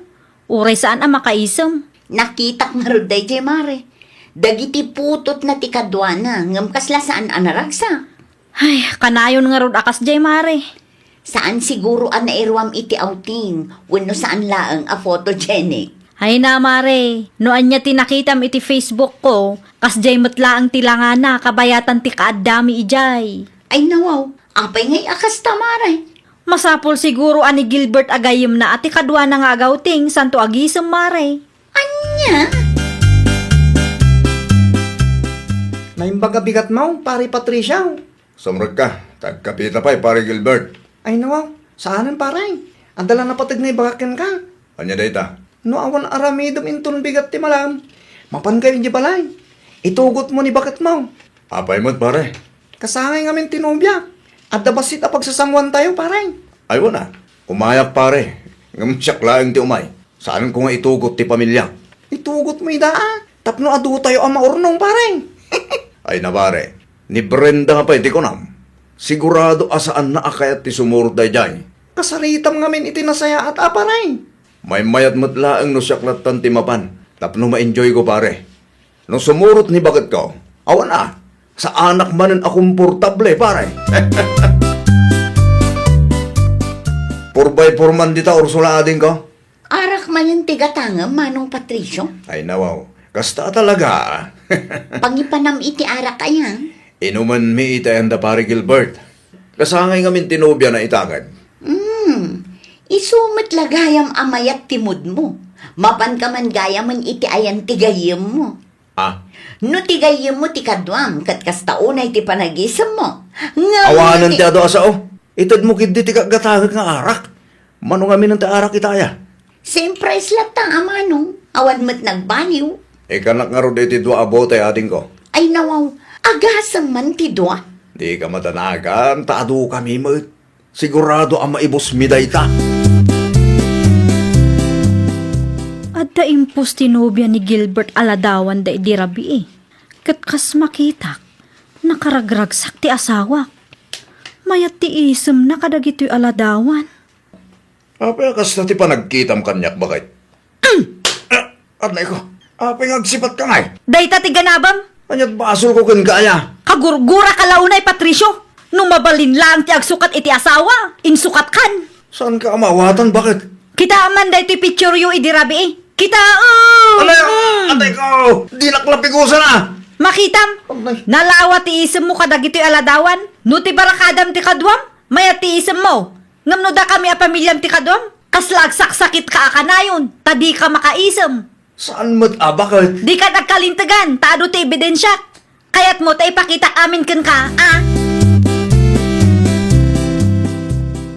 Uray saan a makaisem. Nakitak ngarud daydiay, Mare. Dagiti putotna ti kaduana, ngem kasla saan a naragsak. Ay, kanayon ngarud a kasdiay, Mare. Saan siguro a nairuam iti outing, wenno saan laeng a photogenic. Ay na, Mare, no ania ti nakitam iti Facebook ko, kasdiay met laeng ti langana, kabayatan ti kaaddami idiay. Ay nawaw, apay ngay a kasta, Mare? Masapul siguro a ni Gilbert a gayyemna a ti kaduana nga agawting santo agisem, Mare. Ania? Naimbag a bigatmo, Pare Patricio. Sumrekka, ta agkapita pay, Pare Gilbert. Ay nawaw, saanen, Pare. Adda la napateg nga ibagak kenka. Ania dayta? No awan aramidem inton bigat ti malam, mapankayo idiay balay. Itugotmo ni baketmo. Apay met, Pare? Kasangay ngamin ti nobia. Adda bassit a pagsasanguantayo, Pare. Ay, wen a. Umayak, Pare. Ngem siak laeng ti umay. Saanko nga itugot ti pamiliak. Itugotmo ida, a. Tapno adutayo a maurnong, Pare. Ay na, Pare. Ni Brenda nga pay ti kunam. Sigurado a saanna a kayat ti sumurot daydiay. Kasaritam ngamin iti nasayaat a, Pare. Maymayat met laeng no siak lattan ti mapan tapno ma-enjoyko, Pare. No sumurot ni baketko, awan a, saanak manen a komportable, Pare. Four by four man dita, Ursula, adingko. Arak manen ti gatangem, Manong Patricio? Ay, nawaw. Kasta talaga. Pangipanam iti arak aya? Inumenmi iti ayanda, Pare Gilbert. Kasangay ngamin ti nobiana ita ket. Hmm. Isu met la gayam a mayat ti moodmo. Mapanka man gayamen iti ayan ti gayyemmo. Ah. No ti gayyemmo ti kaduam, ket kasta unay ti panagisemmo. Ngem awanen ti adu a sao. Itedmo ketdi ti gatgatangek nga arak. Mano ngamin ti arak ita aya? Same price latta a, Manong. Awan met nagbaliw. Ikkanak ngarud iti dua a bote, adingko. Ay nawaw, agasem man ti dua. Dika madanagan, ta adukami met. Sigurado a maibusmi dayta. Adda impos ti nobia ni Gilbert a ladawan da idi rabii. Ket kas makitak, nakaragragsak ti asawak. Mayat ti isemna kadagitoy a ladawan. Apay a kasta ti panagkitam kaniak, baket? Ah, adnay ko. Apay nga agsipatka ngay? Dayta ti ganabem. Ania't basolko kenka aya? Kagurguraka la unay, Patricio. No mabalin laeng ti agsukat iti asawa, insukatkan. Saanka a maawatan, baket? Kitaem man daytoy pictureyo idi rabii. Kitaem! Anay, mm. Atay ko! Dinak la pigusana! Makitam, anay, nalawa ti isemmo kadagitoy a ladawan. No ti barakadam ti kaduam, mayat ti isemmo. Ngem no dakami a pamiliam ti kaduam, kasla agsaksakitka a kanayon, ta dika makaisem. Saan met a, baket? Dikan agkalintegan, ta adu ti ebidensiak. Kayatmo ta ipakitak amin kenka, a?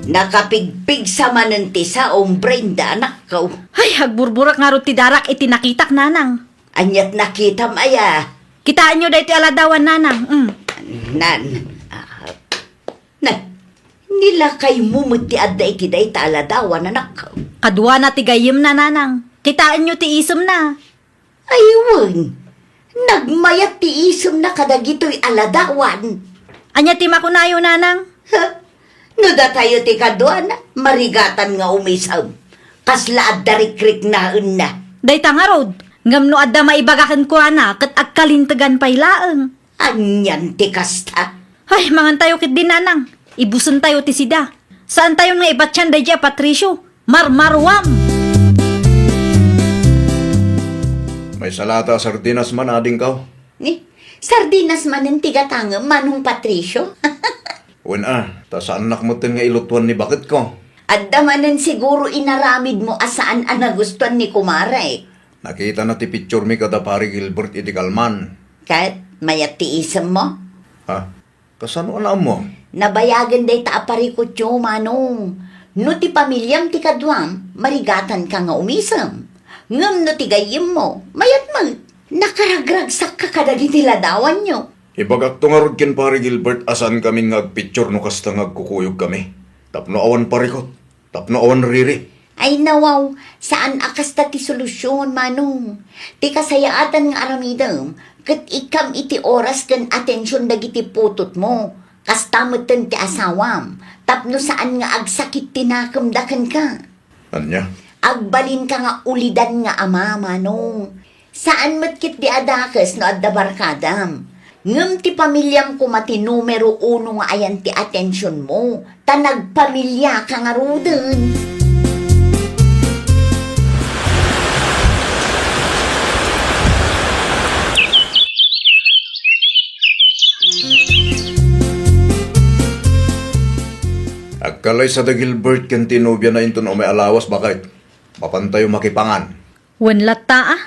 Nakapigpigsa manen ti saom, Brenda, anakko. Ay, agburburak ngarud ti darak iti nakitak, nanang. Ania't nakitam aya? Kitaenyo daytoy a ladawan, nanang. Mm. Nan, ah, Na, ni lakaymo met ti adda iti dayta a ladawan, anak. Kaduana ti gayyemna, nanang. Kitaenyo ti isemna. Ay, wen. Nagmayat ti isemna kadagitoy a ladawan. Ania ti makunayo, nanang? Ha? No datayo ti kaduana, marigatan nga umisem. Kasla adda rikriknaenna. Dayta ngarud, ngem no adda maibaga kenkuana, ket agkalintegan pay laeng. Anian ti kasta? Ay, mangantayo ketdi, nanang. Ibusentayo ti sida. Saantayon nga ibatian daydi a Patricio. Marmaruam! Maysa latta a sardinas man, adingko? Ni, sardinas manen ti gatangem, Manong Patricio? Wen a, ta saannak metten nga ilutuan ni baketko. Adda manen siguro inaramidmo a saan a nagustuan ni kumarek. Nakitana ti picturemi kada Pari Gilbert iti kalman. Ket mayat ti isemmo? Ha? Kasano a naammo? Nabayagen dayta a parikutyo, Manong. No ti pamiliam ti kaduam, marigatanka nga umisem. Ngem no ti gayyemmo, mayat met. Nakaragragsakka kadagiti ladawanyo. Ibagakto ngarud ken Pari Gilbert a saankamin nga agpicture no kasta nga agkukuyogkami. Tapno awan parikut, tapno awan riri. Ay nawaw, saan a kasta ti solusion, Manong. Ti kasayaatan nga aramidem, ket ikkam iti oras ken atension dagiti putotmo. Kasta metten ti asawam, tapno saan nga agsakit ti nakemda kenka. Ania? Agbalinka nga ulidan nga ama, Manong. Saan met ketdi a dakes no adda barkadam. Ngem ti pamiliam koma ti numero uno nga ayan ti atensionmo, ta nagpamiliaka ngaruden. Agkalaysada Gilbert ken ti nobiana inton umay a lawas, baket. Mapantayo makipangan. Wen latta a.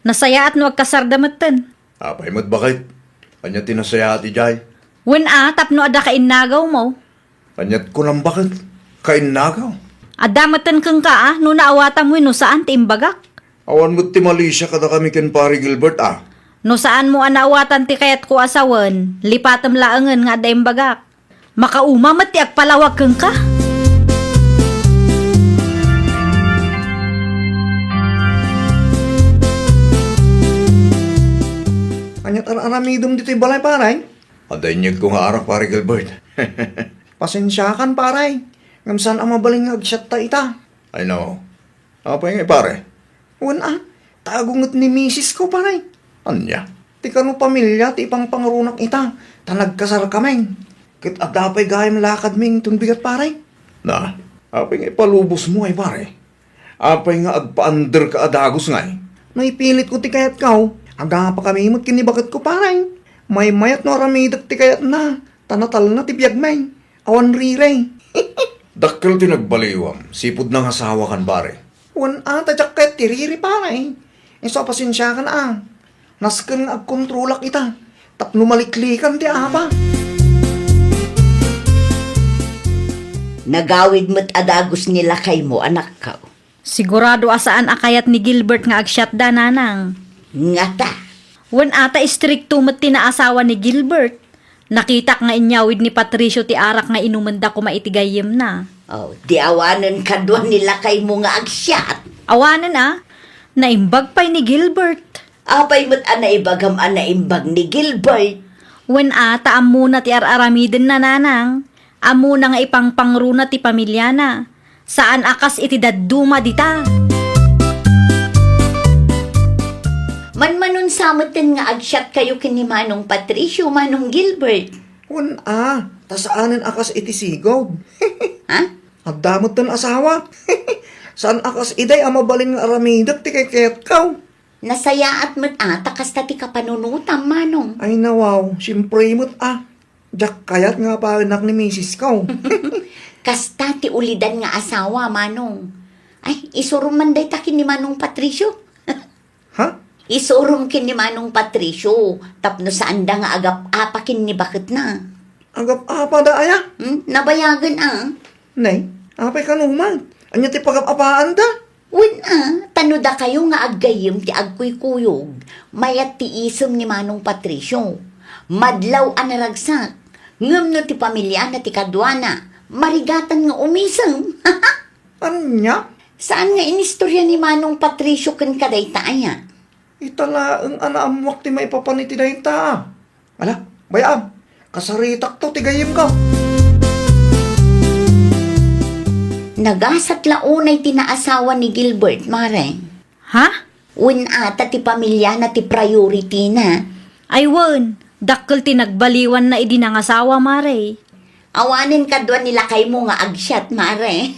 Nasayaat no agkasarda metten. Apay met, baket? Ania ti nasayaat idiay? Wen a, tapno adda kainnagawmo. Aniat kunam, baket? Kainnagaw? Adda metten kenka a, no naawatam wenno saan ti imbagak. Awan met ti malisia kadakami ken Pari Gilbert a. No saanmo a naawatan ti kayatko a sawen, lipatem laengen nga adda imbagak. Makauma met ti agpalawag kenka. Aniat ar-aramidem ditoy balay, pare? Adda inyegko nga arak, Pare Gilbert. Pasensiakan, pare. Ngem saan a mabalin nga agsiatta ita. Ay, no. Apay ngay, pare? Wen a, ta agunget ni misisko, pare. Ania? Ti kano pamilia ti ipangpangrunak ita, ta nagkasarkami. Ket adda pay gayam lakadmi inton bigat, pare. Na, apay nga ipalubosmo ay, pare? Apay nga agpaanderka a dagus ngay? No ipilitko ti kayatko, agapakami met ken ni baketko, pare. Maymayat no aramidek ti kayatna, ta natalna ti biagmi. Awan riri. Dakkel ti nagbaliwam, sipud nangasawakan, pare. Wen a, ta diak kayat ti riri, pare. Isu a pasensiakan a. Nasken nga agkontrolak ita, tapno maliklikan ti apa. Nagawid met a dagus ni lakaymo, anakko. Sigurado a saan a kayat ni Gilbert nga agsiatda, nanang. Ngata. Wen a, ta istrikto met ti naasawa ni Gilbert. Nakitak nga inyawid ni Patricio ti arak nga inumenda koma iti gayyemna. Oh, di awanen kadua ni lakaymo nga agsiat? Awanen a, naimbag pay ni Gilbert. Apay met a naibagam a naimbag ni Gilbert? Wen a, ta ammona ti ar-aramidenna, nanang. Ammona nga ipangpangruna ti pamiliana. Saan a kas iti dadduma dita. Manmanon sa metten nga agsiatkayo ken ni Manong Patricio, Manong Gilbert. Wen a, ta saanen a kas iti sigud. Ha? Adda metten asawa. Saan a kas idiay a mabalin nga aramidek ti kayatko. Nasayaat met a ta kasta ti kapanunotam, Manong. Ay, nawaw, siempre met a. Diak kayat nga apaenak ni misisko. Kasta ti ulidan nga asawa, Manong. Ay, isurom man dayta ken ni Manong Patricio. Ha? Isurom ken ni Manong Patricio, tapno saanda nga agap-apa ken ni baketna. Agap-apada aya? Hmm? Nabayagen a. Nay, apay kano man? Ania ti pagap-apaanda? Wen a, ta no dakayo nga aggayyem ti agkuykuyog, mayat ti isem ni Manong Patricio. Madlaw a naragsak, ngem no ti pamiliana ti kaduana, marigatan nga umisem. Ania? Saan nga inistorya ni Manong Patricio kenka dayta aya? Ita laeng a naammoak ti maipapan iti dayta. Ala, bay-am, kasaritakto ti gayyemko. Nagasat la unay ti naasawa ni Gilbert, Mare. Ha? Wen a, ta ti pamiliana ti priority-na. Ay wen, dakkel ti nagbaliwanna idi nangasawa, Mare. Awanen kadua ni lakaymo nga agsiat, Mare.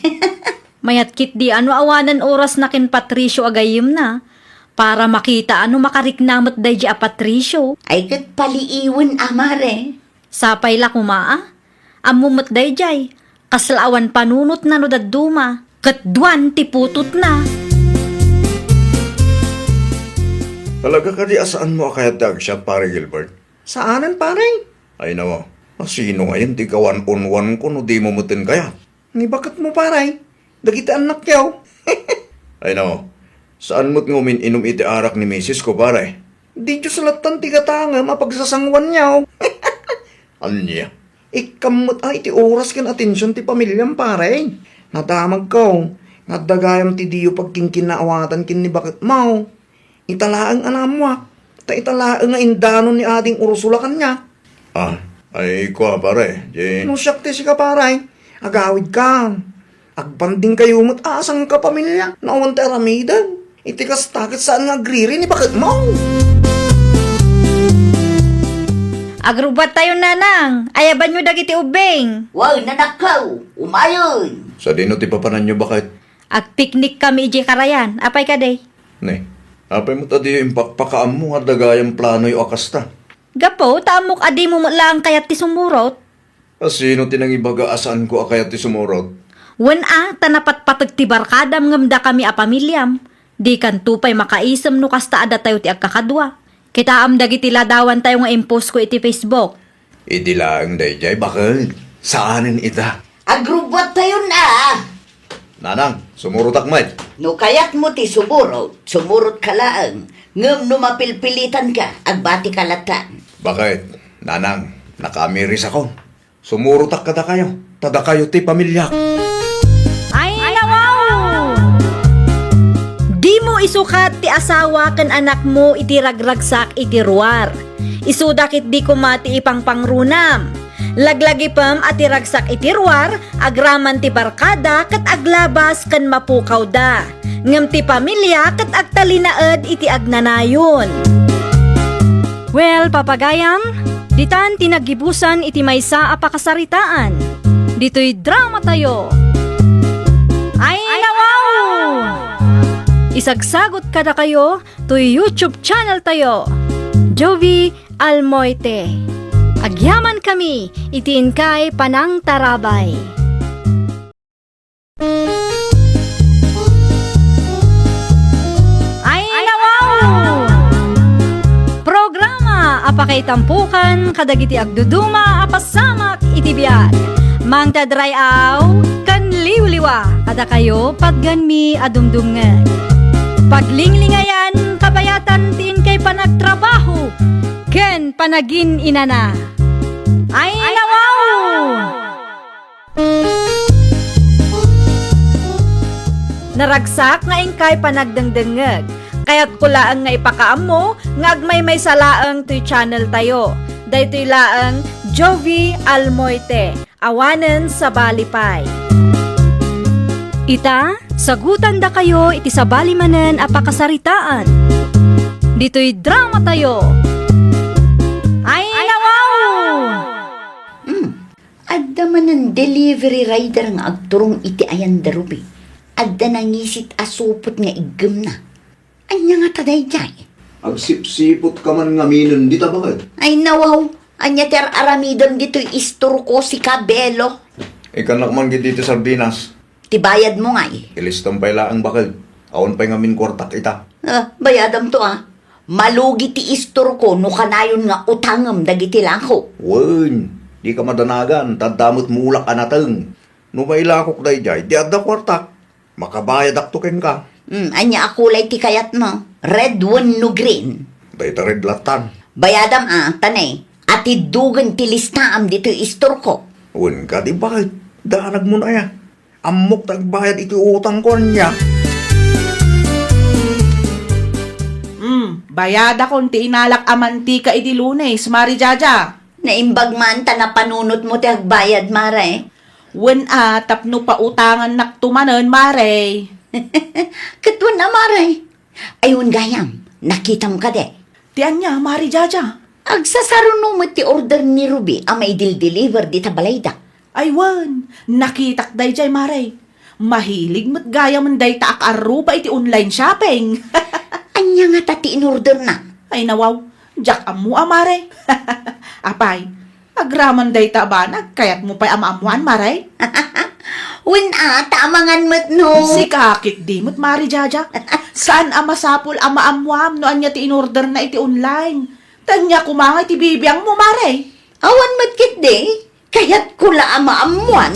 Mayat ketdi a no awanen orasna ken Patricio a gayyemna, para makita a no makarikna met daydi a Patricio. Ay ket paliiwen a, Mare. Sapay la koma a. Ammom met daydiay, kasla awan panunotna no dadduma, ket duan ti putotna. Talaga kadi a saanmo a kayat ti agsiak, Pare Gilbert? Saanen, pare. Ay, nawa, a sino ngayen ti kawan-unwanko no dimo metten kayat? Ni baketmo, pare. Dagiti annakyo. Ay, nawa, saan met nga umin-inum iti arak ni misis ko, pare? Di Dios lattan ti gatangem a pagsasanguanyo. Ania? Ikkam met a iti oras ken atension ti pamiliam, pare. Nadamagko nga adda gayam ti diyo pagkinkinnaawatan ken ni baketmo. Ita laeng a naammoak, ta ita laeng nga indanon ni Ading Ursula kaniak. Ah, ay, kua, pare, di... No siak ti sika, pare, agawidka. Agbandingkayo met a sangkapamilya no awan ti aramidem. Iti kasta ket saan nga agriri ni baketmo. Agrubbuattayon, nanang. Ayabanyo dagiti ubbing. Wen, anakko, umayen. Sadino ti papananyo, baket? Agpiknikkami idiay karayan. Apay kadi? Ne, apay met a diyo impakpakaammo nga adda gayam planoyo a kasta? Gapu ta ammok a dimo met laeng kayat ti sumurot. A sino ti nangibaga a saanko a kayat ti sumurot? Wen a, ta napatpateg ti barkadam ngem dakami a pamiliam. Dikanto pay makaisem no kasta a datayo ti agkakadua. Kitaem dagiti ladawantayo nga impost ko iti Facebook. Idi laeng daydiay, baket. Saanen ita. Agrubbuattayon a. Nanang, sumurotak met. No kayatmo ti sumurot, sumurotka laeng. Ngem no mapilpilitanka, agbatika lattan. Baket, nanang, nakaamirisakon. Sumurotak kadakayo, ta dakayo ti pamiliak. Ay, nawaw! Dimo isukat ti asawa ken anakmo iti ragragsak iti ruar. Isuda ketdi koma ti ipangpangrunam. Laglagipem a ti ragsak iti ruar, agraman ti barkada ket aglabas ken mapukawda. Ngem ti pamilia ket agtalinaed iti agnanayon. Well, papagayam, ditan ti naggibusan iti maysa a pakasaritaan. Ditoy dramatayo. Ay, nawaw! Isagsagot kadakayo toy YouTube channel tayo, Jovi Almoite. Agyamankami iti inkay panangtarabay. Ay, nawaw! Programa a pakaitampukan kadagiti agduduma a pasamak iti biag. Mangted ray-aw ken liwliwa kadakayo patgenmi a dumdumngeg. Paglinglingayan, kabayatan ti inkay panagtrabaho ken panagin-inana. Ay, nawaw! Naragsak nga inkay panagdengdengngeg. Kayatko laeng nga ipakaammo nga agmaymaysa laeng toy channel tayo. Daytoy laeng Jovi Almoite, awanen sabali pay. Ita, sagutandakayo iti sabali manen a pakasaritaan. Ditoy dramatayo. Ay, nawaw! Hmm. Adda manen delivery rider nga agturong iti ayan da Ruby. Adda nangisit a supot nga iggemna. Ania ngata daydiay? Agsipsipot ka man ngaminen dita, baket. Ay, nawaw. Ania ti ar-aramidem ditoy istorko, sika, Belo? Ikkannak man ketdi ti sardinas. Ti bayadmo ngay? Ilistam pay laeng, baket. Awan pay ngamin kuartak ita. Ah, bayadamto, ah. Malugi ti istorko no kanayon nga utangem dagiti lako. Wen, dika madanagan, ta adda met mulak a nateng. No mailakok daydiay, di adda kuartak. Makabayadakto kenka. Hmm, ania a kulay ti kayatmo? Red wenno green? Dayta red lattan. Bayadam, ah, ta ne, atiddogen ti listaam ditoy istorko. Wen kadi, baket, danagmon aya. Ammok ta agbayad iti utangko, ania? Hmm, bayadakon ti inalak a mantika idi Lunes, Mari Jaja. Naimbag man ta napanunotmo ti agbayad, Mare. Wen a, tapno pautangannakto manen, Mare. Ket wen a, Mare. Ay, wen gayam, nakitam kadi? Ti ania, Mari Jaja? Agsasaruno met ti order ni Ruby a maidildeliver dita balayda. Ay wen, nakitak daydiay, Mare. Mahilig met gayamen dayta a kaarruba iti online shopping. Ania ngata ti inorderna? Ay nawaw, diak ammo a, Mare. Apay, Agraman dayta a banag, kayatmo pay a maammoan, Mare? Wen a, ta amangan met no. Sika ketdi met, Mare Jaja. Saan a masapul a maammoam no ania ti inorderna iti online. Ta ania koma nga iti bibiangmo, Mare? Awan met ketdi. Kayatko la a maammoan.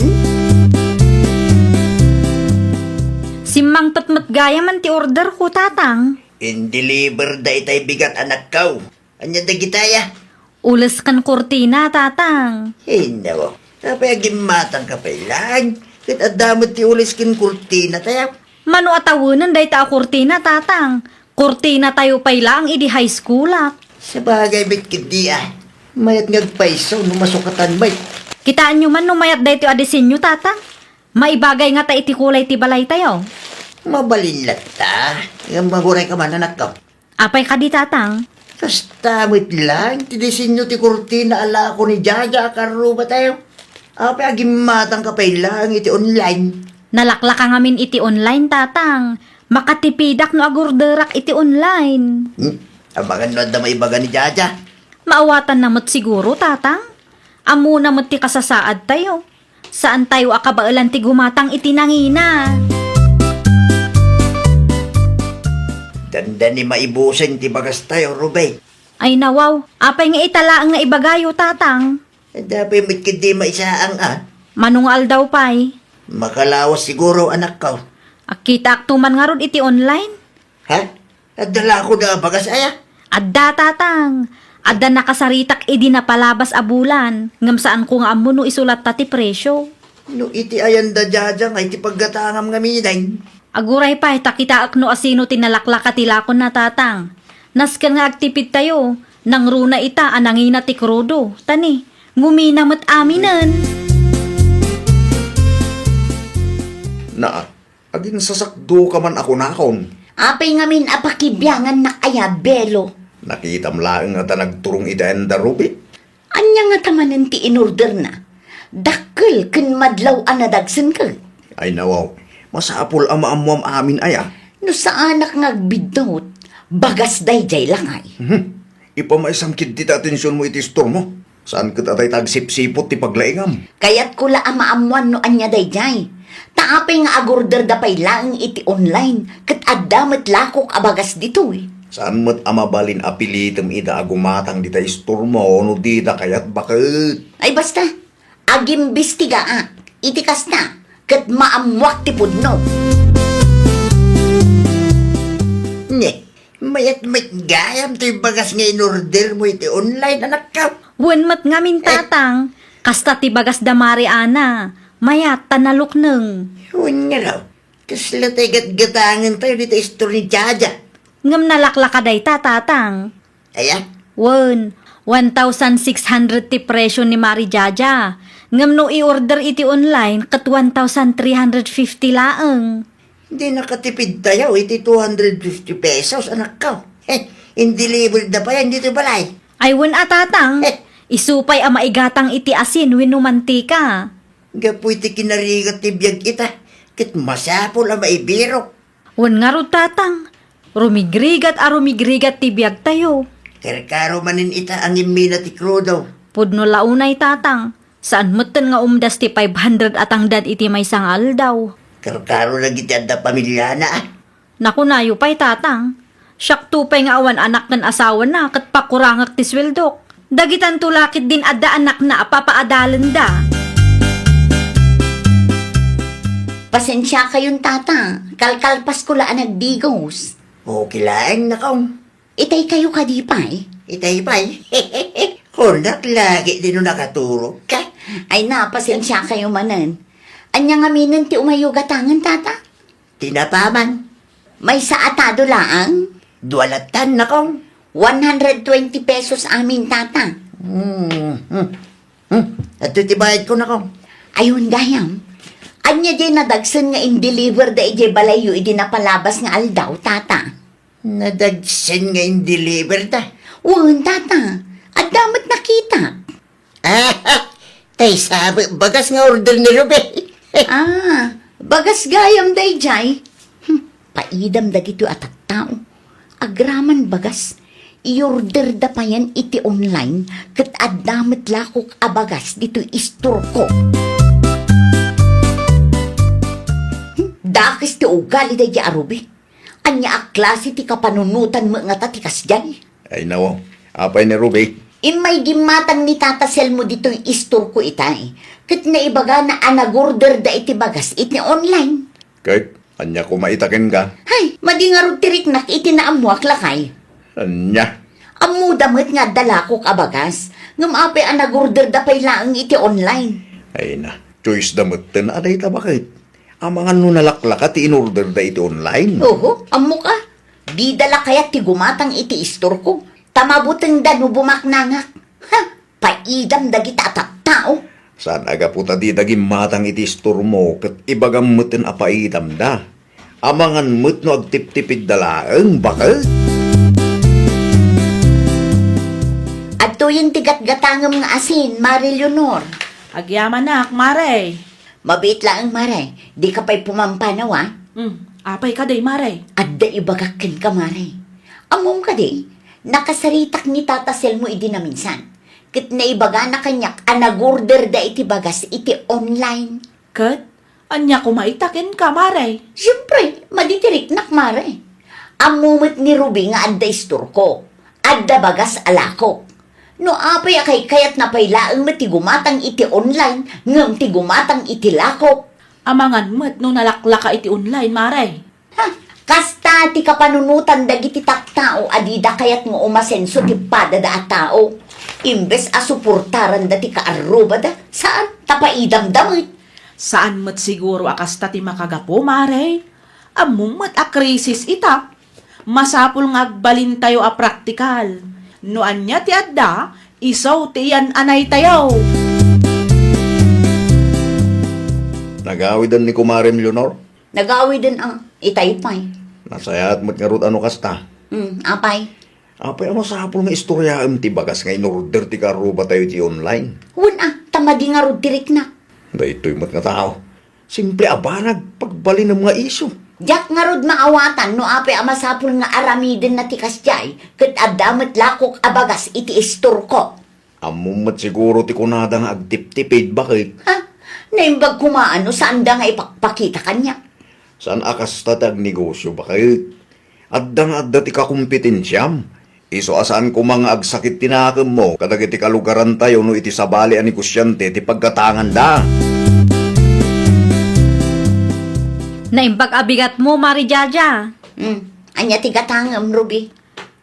Simmangpet met gayamen ti orderko, Tatang. In-deliver da itay bigat, anakko. Ania dagitay a? Ules ken kurtina, Tatang. Ay, nako. Apay, agimmatangka pay laeng. Ket adda met ti ules ken kurtinatayo. Mano a tawenen dayta a kurtina, Tatang? Kurtinatayo pay laeng idi high schoolak. Sabagay met ketdi a. Mayat nga agpayso no masukatan met. Kitaenyo man no mayat daytoy a disenyo, Tatang? Maibagay ngata iti kulay ti balaytayo. Mabalin latta. Ngem agurayka man, anakko. Apay kadi, Tatang? Kasta met laeng ti disenyo ti kurtina a lako ni Jaja a karrubatayo. Apay, agimmatangka pay laeng iti online? Nalaklaka ngamin iti online, Tatang. Makatipidak no agorderak iti online. Hmm? Amangan no adda maibaga ni Jaja. Maawatanna met siguro, Tatang. Ammona met ti kasasaadtayo. Saantayo a kabaelan ti gumatang iti nangina. Dandani maibusen ti bagastayo, Ruby. Ay nawaw, apay nga ita laeng nga ibagayo, Tatang? Adda pay met ketdi maisaang a. Mano nga aldaw pay? Makalawas siguro, anakko. Akitaakto man ngarud iti online. Ha? Adda la koda a bagas aya? Adda, Tatang. Adda nakasaritak idi napalabas a bulan, ngem saanko nga ammo no isulatta ti presio. No iti ayanda, Jaja, nga iti paggatangam ngamin. Aguray pay, ta kitaek no asino ti nalaklaka ti lakonna, Tatang. Nasken nga agtipidtayo, nangruna ita a nangina ti krudo. Tani, ngumina met aminen. Naa, aginsasakdoka man a kunakon. Apay ngamin a pakibiangannak aya, Belo? Nakitam laeng a ta nagturong iti ayanda, Ruby. Ania ngata manen ti inorderna? Dakkel ken madlaw a nadagsen ket. Ay nawaw, masapul a maammoam amin aya. No saanak nga agbiddut, bagas daydiay lakay. Mhm. Ipamaysam ketdi ti atensionmo iti istormo. Saan ket a dayta agsipsiput ti paglaingam. Kayatko la a maammoan no ania daydiay. Ta apay nga agorderda pay laeng iti online, ket adda met lakok a bagas ditoy. Saan met a mabalin a pilitem ida a gumatang dita istormo no dida kayat baket. Ay basta, agimbestigaak iti kasta, ket maammoak ti pudno. Ne, mayat met gayam toy bagas nga inordermo iti online, anakko. Wen met ngamin, eh, Tatang, kasta ti bagas da Mari Ana, mayat ta nalukneng. Wen nga daw. Kasla tay gatgatangentayo dita istor ni Jaja. Ngem nalaklaka dayta, Tatang. Aya? Wen, one thousand six hundred ti presio ni Mari Jaja. Ngem no i-order iti online, ket one thousand three hundred fifty laeng. Di nakatipidtayo iti two hundred fifty pesos, anakko. Heh, in-deliver da pay ditoy balay. Ay, wen a, Tatang. Heh. Isu pay a maigatang iti asin wenno mantika. Gapu iti kinarigat ti biag ita, ket masapul a maibirok. Wen ngarud, Tatang, rumigrigat a rumigrigat ti biagtayo. Karkaro manen ita a ngimmina ti krudo. Pudno la unay, Tatang. Saan metten nga umdas ti five hundred a tangdad iti maysa nga aldaw. Karkaro dagiti adda pamiliana, a. Nakunayo pay, Tatang. Siakto pay nga awan anak ken asawana ket pakurangek ti sueldok. Dagitanto la ketdin adda anakna a papaadalenda. Pasensiakayon, Tata. Kalkalpasko la a nagdigos. Okay laeng, nakong. Itay kayo kadi pay? Itay pay? Kunak lagi di no nakaturog ka. Ay na, pasensiakayo manen. Ania ngaminen ti umayo gatangen, Tata? Tinapa man. Maysa a tado laeng? Dua latan, nakong. One hundred twenty pesos amin, Tata. Hmm, hmm, hmm. Adto ti bayad ko, nakong. Ayun, gayam. Ania diay nadagsen nga in-deliver da idiay balayyo idi napalabas nga aldaw, Tata? Nadagsen nga in-deliver da? Wen, Tata. Adda met nakita. Ah, tay sabi, bagas nga order ni Ruby. Ah, bagas gayam daydiay. Hmm, paidam dagitoy a tattao. Agraman bagas. I-orderda payen iti online ket adda met lakok a bagas ditoy istorko. Hmm, dakes ti ugali daydi a Ruby. Ania a klase ti kapanunotan met ngata ti kasdiay? Ay, nawaw. Apay ni Ruby? Immay gimmatang ni Tata Selmo ditoy istorko itay, ket naibagana a nag-orderda iti bagas iti online. Ket ania koma ita kenka? Hay, madi ngarud ti riknak iti naammoak lakay. Ania? Ammoda met nga adda lakok a bagas, ngem apay a nag-orderda pay laeng iti online? Ay na, choice da metten a dayta baket. Amangan no nalaklaka ti in-orderda iti online. Oho, ammok a. Dida la kayat ti gumatang iti istorko, ta mabutengda no bumaknangak. Ha! Paidam dagita a tattao. Saan a gapu ta dida gimmatang iti istormo ket ibagam metten a paidamda. Amangan met no agtiptipidda laeng, baket. Adtoyen ti gatgatangem nga asin, Mare Leonor. Agyamanak, Mare. Mabiit laeng, Mare. Dika pay pumampanaw, a? Hmm, apay kadi, Mare? Adda ibagak kenka, Mare. Ammom kadi, nakasaritak ni Tata Selmo idi naminsan. Ket naibagana kaniak a nag-orderda iti bagas iti online. Ket ania koma ita kenka, Mare? Siempre, madi ti riknak, Mare. Ammo met ni Ruby nga adda istorko. Adda bagas a lakok. No apay a kaykayatna pay laeng met ti gumatang iti online ngem ti gumatang iti lakok. Amangan met no nalaklaka iti online, Mare. Ha, kasta ti kapanunotan dagiti tattao a dida kayat nga umasenso ti padada a tao. Imbes a suportaranda ti kaarrubada, saan, ta paidamda met. Saan met siguro a kasta ti makagapu, Mare. Ammom met a krisis ita. Masapul nga agbalintayo a praktikal. No ania ti adda, isu ti iyan-anaytayo. Nagawiden ni Kumarem Leonor? Nagawiden a, itay pay. Nasayaat met ngarud a no kasta. Hmm, apay? Apay a masapul nga istoryaem ti bagas nga in-order ti kaarrubatayo iti online? Wen a, ta madi ngarud ti riknak. Daytoy met nga tao. Simple a banag, pagbalinem nga isu. Diak ngarud maawatan no apay a masapul nga aramidenna ti kasdiay, ket adda met lakok a bagas iti istorko. Ammom met siguro ti kunada nga agtiptipid, baket. Ha? Naimbag koma no saanda nga ipakpakita kaniak. Saan a kasta ti agnegosio, baket. Adda nga adda ti kakompetensiam. Isu a saan koma nga agsakit ti nakemmo kadagiti kalugarantayo no iti sabali a negosiante ti paggatanganda. Naimbag a bigatmo, Mare Jaja. Hmm. Ania ti gatangem, Ruby?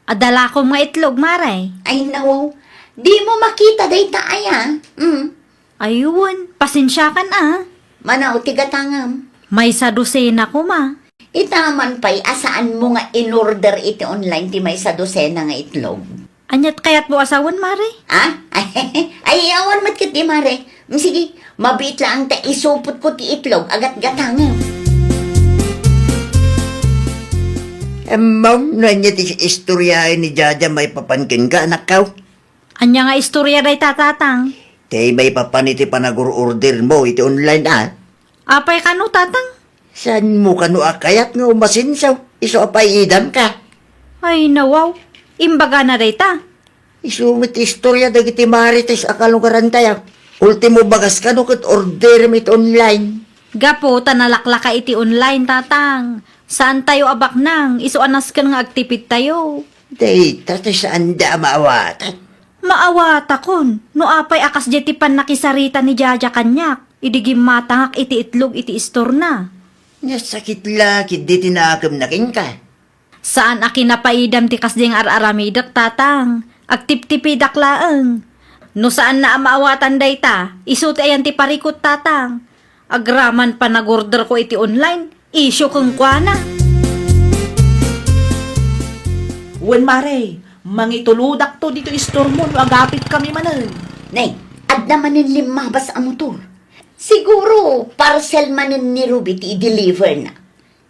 Adda lakom nga itlog, Mare. Ay, nawaw. Dimo makita dayta aya? Hmm. Ay, wen, pasensiakan a. Mano ti gatangem? Maysa dosena koma. Ita man pay a saanmo nga in-order iti online ti maysa dosena nga itlog. Aniat kayatmo a sawen, Mare? Ha? Ay, awan met ketdi, Mare. Mm, sige, mabiit laeng ta isupotko ti itlog a gatgatangem. Ammom no ania ti istoryaen ni Jaja maipapan kenka, anakko? Ania nga istorya dayta, Tatang? Ti maipapan iti panagor-ordermo iti online a. Apay kano, Tatang? Saanmo kano a kayat nga umasenso isu a paidamka? Ay, nawaw. Imbagana dayta. Isu met ti istorya dagiti marites a kalugarantayo. Ultimo bagas kano ket orderem iti online. Gapu ta nalaklaka iti online, Tatang. Saantayo a baknang isu a nasken nga agtipidtayo. Dayta ti saanda a maawatan. Maawatakon no apay a kasdiay ti pannakisarita ni Jaja kaniak idi gimmatangak iti itlog iti istorna. Nasakit la ketdi ti nakemna kenka. Saan a kinapaidam ti kasdiay nga ar-aramidek, Tatang. Agtiptipidak laeng. No saanna a maawatan dayta, isu ti ayan ti parikut, Tatang. Agraman panagorderko iti online, isyu kenkuana. Wen, Mare, mangitulodakto ditoy istormo no agapitkami manen. Nay, adda manen limmabas a motor. Siguro, parcel manen ni Ruby ti i-deliverna.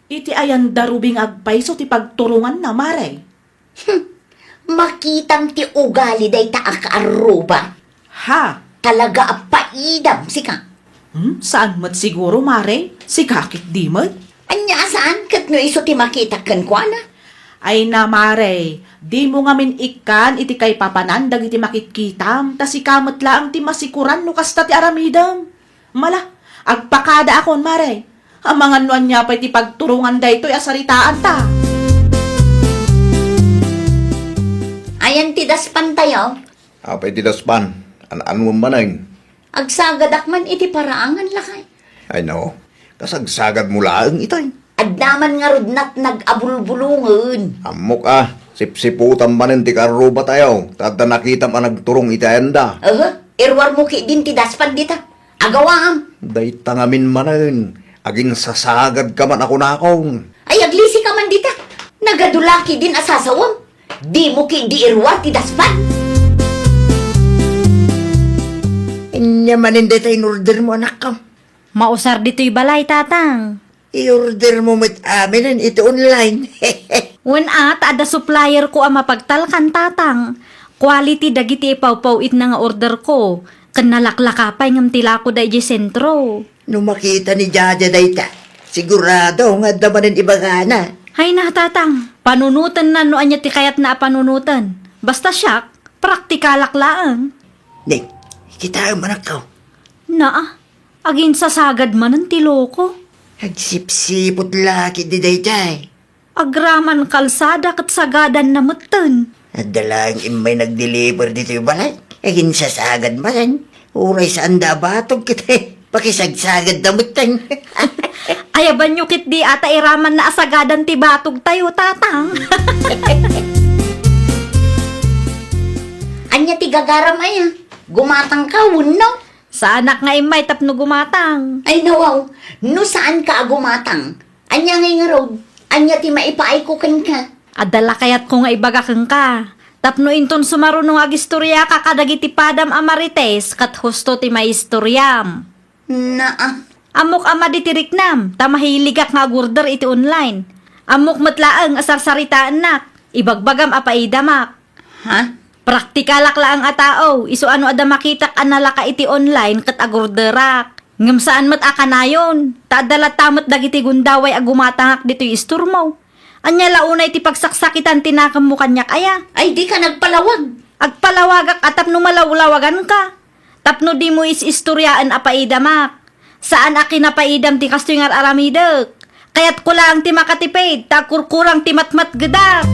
Iti ayan da Ruby nga agpayso ti pagturonganna, Mare? Hmm. Makitam ti ugali dayta a kaarruba. Ha? Talaga a paidam, sika. Hmm? Saan met siguro, Mare? Sika ketdi met? Ania a saan ket no isu ti makitak kenkuana? Ay na, Mare, dimo ngamin ikkan iti kaipapanan dagiti makitkitam, ta sika met laeng ti masikuran no kasta ti aramidem. Mala, agpakadaakon, Mare. Amangan no ania pay ti pagturongan daytoy a saritaanta. Ayan ti daspantayo? Apay ti daspan? An-anuem manen? Agsagadak man iti paraangan, lakay. Ay no, kasagsagadmo laeng itay. Adda man ngarud natnag a bulbulongen. Ammok a, sipsiputam manen ti karrubatayo, ta adda nakitam a nagturong iti ayanda. Aha, iruarmo ketdin ti daspan dita. Agawaam. Dayta ngamin manen, aginsasagadka man a kunakon. Ay, aglisika man dita. Nagadu la ketdin a sasawem. Dimo ketdi iruar ti daspan. Ania manen dayta in-ordermo, anakko? Mausar ditoy balay, Tatang. I-ordermo met aminen iti online. Wen a, ta adda supplierko a mapagtalkan, Tatang. Quality dagiti ipawpaw-itna nga orderko. Ken nalaklaka pay ngem ti lakoda idiay sentro. No makita ni Jaja dayta, sigurado nga adda manen ibagana. Hay na, Tatang. Panunotenna no ania ti kayatna a panunoten. Basta siak, praktikalak laeng. Ning, kitaem, anakko. Naa, aginsasagad manen ti loko. Agsipsiput la ketdi daydiay. Agraman kalsada ket sagadanna metten. Adda laeng immay nag-deliver ditoy balay. Aginsasagad manen. Uray saanda a batog ket pakisagsagadda metten. Ayabanyo ketdi a ta iramanna a sagadan ti batogtayo, Tatang. Ania ti gagaram aya? Gumatangka wenno? Saanak nga immay tapno gumatang. Ay, nawaw, no saanka a gumatang, ania ngay ngarud? Ania ti maipaayko kenka? Adda la kayatko nga ibaga kenka. Tapno inton sumaruno nga agistoriaka kadagiti padam a Marites, ket husto ti maistoriam. Naa. Ammok a madi ti riknam, ta mahiligak nga agorder iti online. Ammok met laeng a sarsaritaennak, ibagbagam a paidamak. Ha? Praktikalak laeng a tao, isu a no adda makitak a nalaka iti online ket agorderak. Ngem saan met a kanayon, ta adda latta met dagiti gundaway a gumatangak ditoy istormo. Ania la unay ti pagsaksakitan ti nakemmo kaniak aya? Ay, dika nagpalawag. Agpalawagak a tapno malawlawaganka. Tapno dimo is-istoriaen a paidamak. Saan a kinapaidam ti kastoy nga ar-aramidek. Kayatko laeng ti makatipid, ta agkurkurang ti matmatgedak.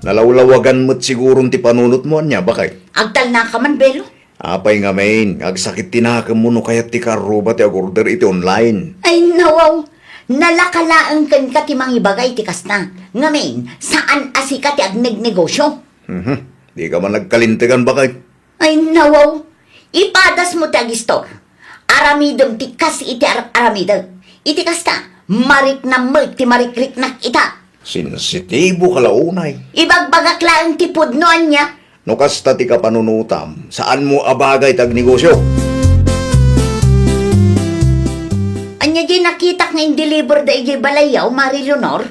Nalawlawagan met siguron ti panunotmo, ania, baket? Agtalnaka man, Belo. Apay ngamin, agsakit ti nakemmo no kayat ti karruba ti agorder iti online? Ay, nawaw. Nalaka laeng kenka ti mangibaga iti kasta. Ngamin, saan a sika ti agnegnegosio. Mhm. Dika man nagkalintegan, baket? Ay, nawaw. Ipadasmo ti agistor. Aramidem ti kas iti ar-, aramidek. Iti kasta, mariknam met ti marikriknak ita. Sensitibo ka la unay. Ibagbagak laeng ti pudno, ania? No kasta ti kapanunotam, saanmo a bagay ti agnegosio. Ania diay nakitak nga in-deliver da idiay balayyo, Mari Leonor?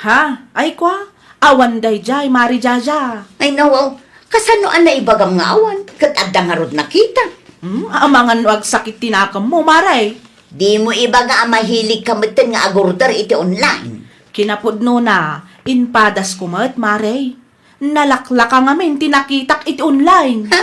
Ha? Ay, kua? Awan daydiay, Mari Jaja. Ay, nawaw. Kasano a naibagam nga awan? Ket adda ngarud nakita. Hmm? Amangan no agsakit ti nakemmo, Mare. Dimo ibaga a mahiligka metten nga agorder iti online. Kinapudnona, impadasko met, Mare. Nalaklaka ngamin ti nakitak iti online. Ha?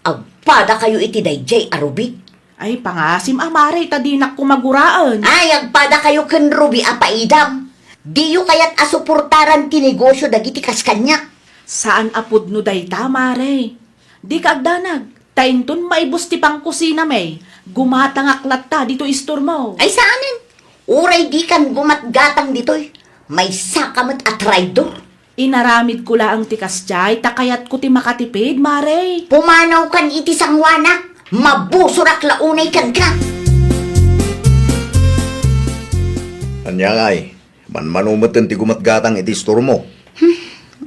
Agpadakayo iti daydiay a Ruby? Ay, pangasim a, Mare, ta dinakko maguraen. Ay, agpadakayo ken Ruby a paidam. Diyo kayat a suportaran ti negosio dagiti kas kaniak. Saan a pudno dayta, Mare. Dika agdanag, ta inton maibus ti pangkusinami, gumatangak latta ditoy istormo. Ay, saanen. Uray dikan gumatgatang ditoy, maysaka met a traidor. Inaramidko laeng ti kasdiay ta kayatko ti makatipid, Mare. Pumanawkan iti sanguanak, mabusorak la unay kenka. Ania ngay, manmano metten ti gumatgatang iti istormo? Hmm,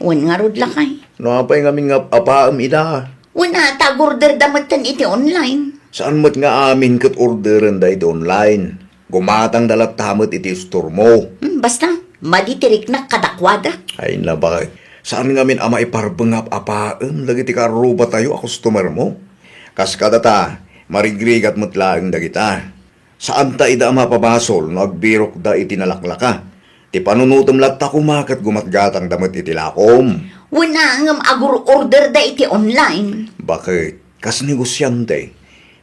wen ngarud, lakay. No apay ngamin nga apaem ida? Wen a, ta agorderda metten iti online. Saan met nga amin ket orderenda iti online? Gumatangda latta met iti istormo. Hmm, basta, madi ti riknak kadakuada. Ay, nabay. Saan ngamin a maiparbeng nga apaem dagiti karrubatayo a customermo? Kas kadata, marigrigat met laeng dagita. Saanta ida a mapabasol no agbirokda iti nalaklaka. Ipanunotem latta koma ket gumatgatangda met iti lakom. Wen a ngem agur-orderda iti online. Baket, kas negosiante,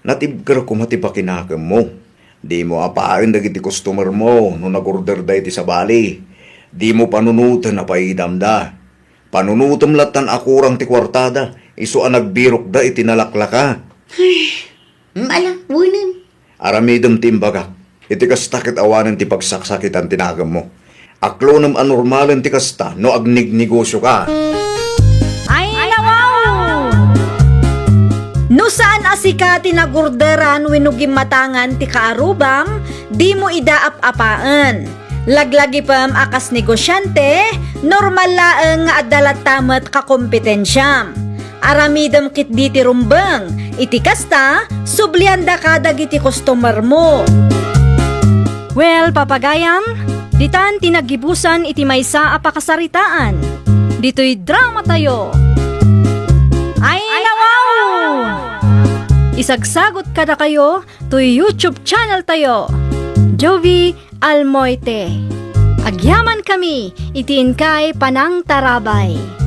natibker koma ti pakinakemmo. Dimo apaen dagiti customer mo no nag-orderda iti sabali. Dimo panunoten a paidamda. Panunotem lattan a kurang ti kuartada, isu a nagbirokda iti nalaklaka. Ala, wenem. Aramidem ti imbagak. Iti kasta ket awanen ti pagsaksakitan ti nakemmo. Aklonem a normalen ti kasta no agnegnegosioka. Ay, nawaw! No saan a sika ti nagorderan wenno gimmatangan ti kaarubam, dimo ida ap-apaen. Laglagipem a kas negosiante, normal laeng nga adda latta met kakompetensiam. Aramidem ketdi ti rumbeng. Iti kasta, subliandaka dagiti customer mo. Well, papagayam, ditan ti naggibusan iti maysa a pakasaritaan. Ditoy drama tayo. Ay, nawaw! Isagsagot kadakayo toy YouTube channel tayo, Jovie Almoite. Agyaman kami iti inkay panangtarabay.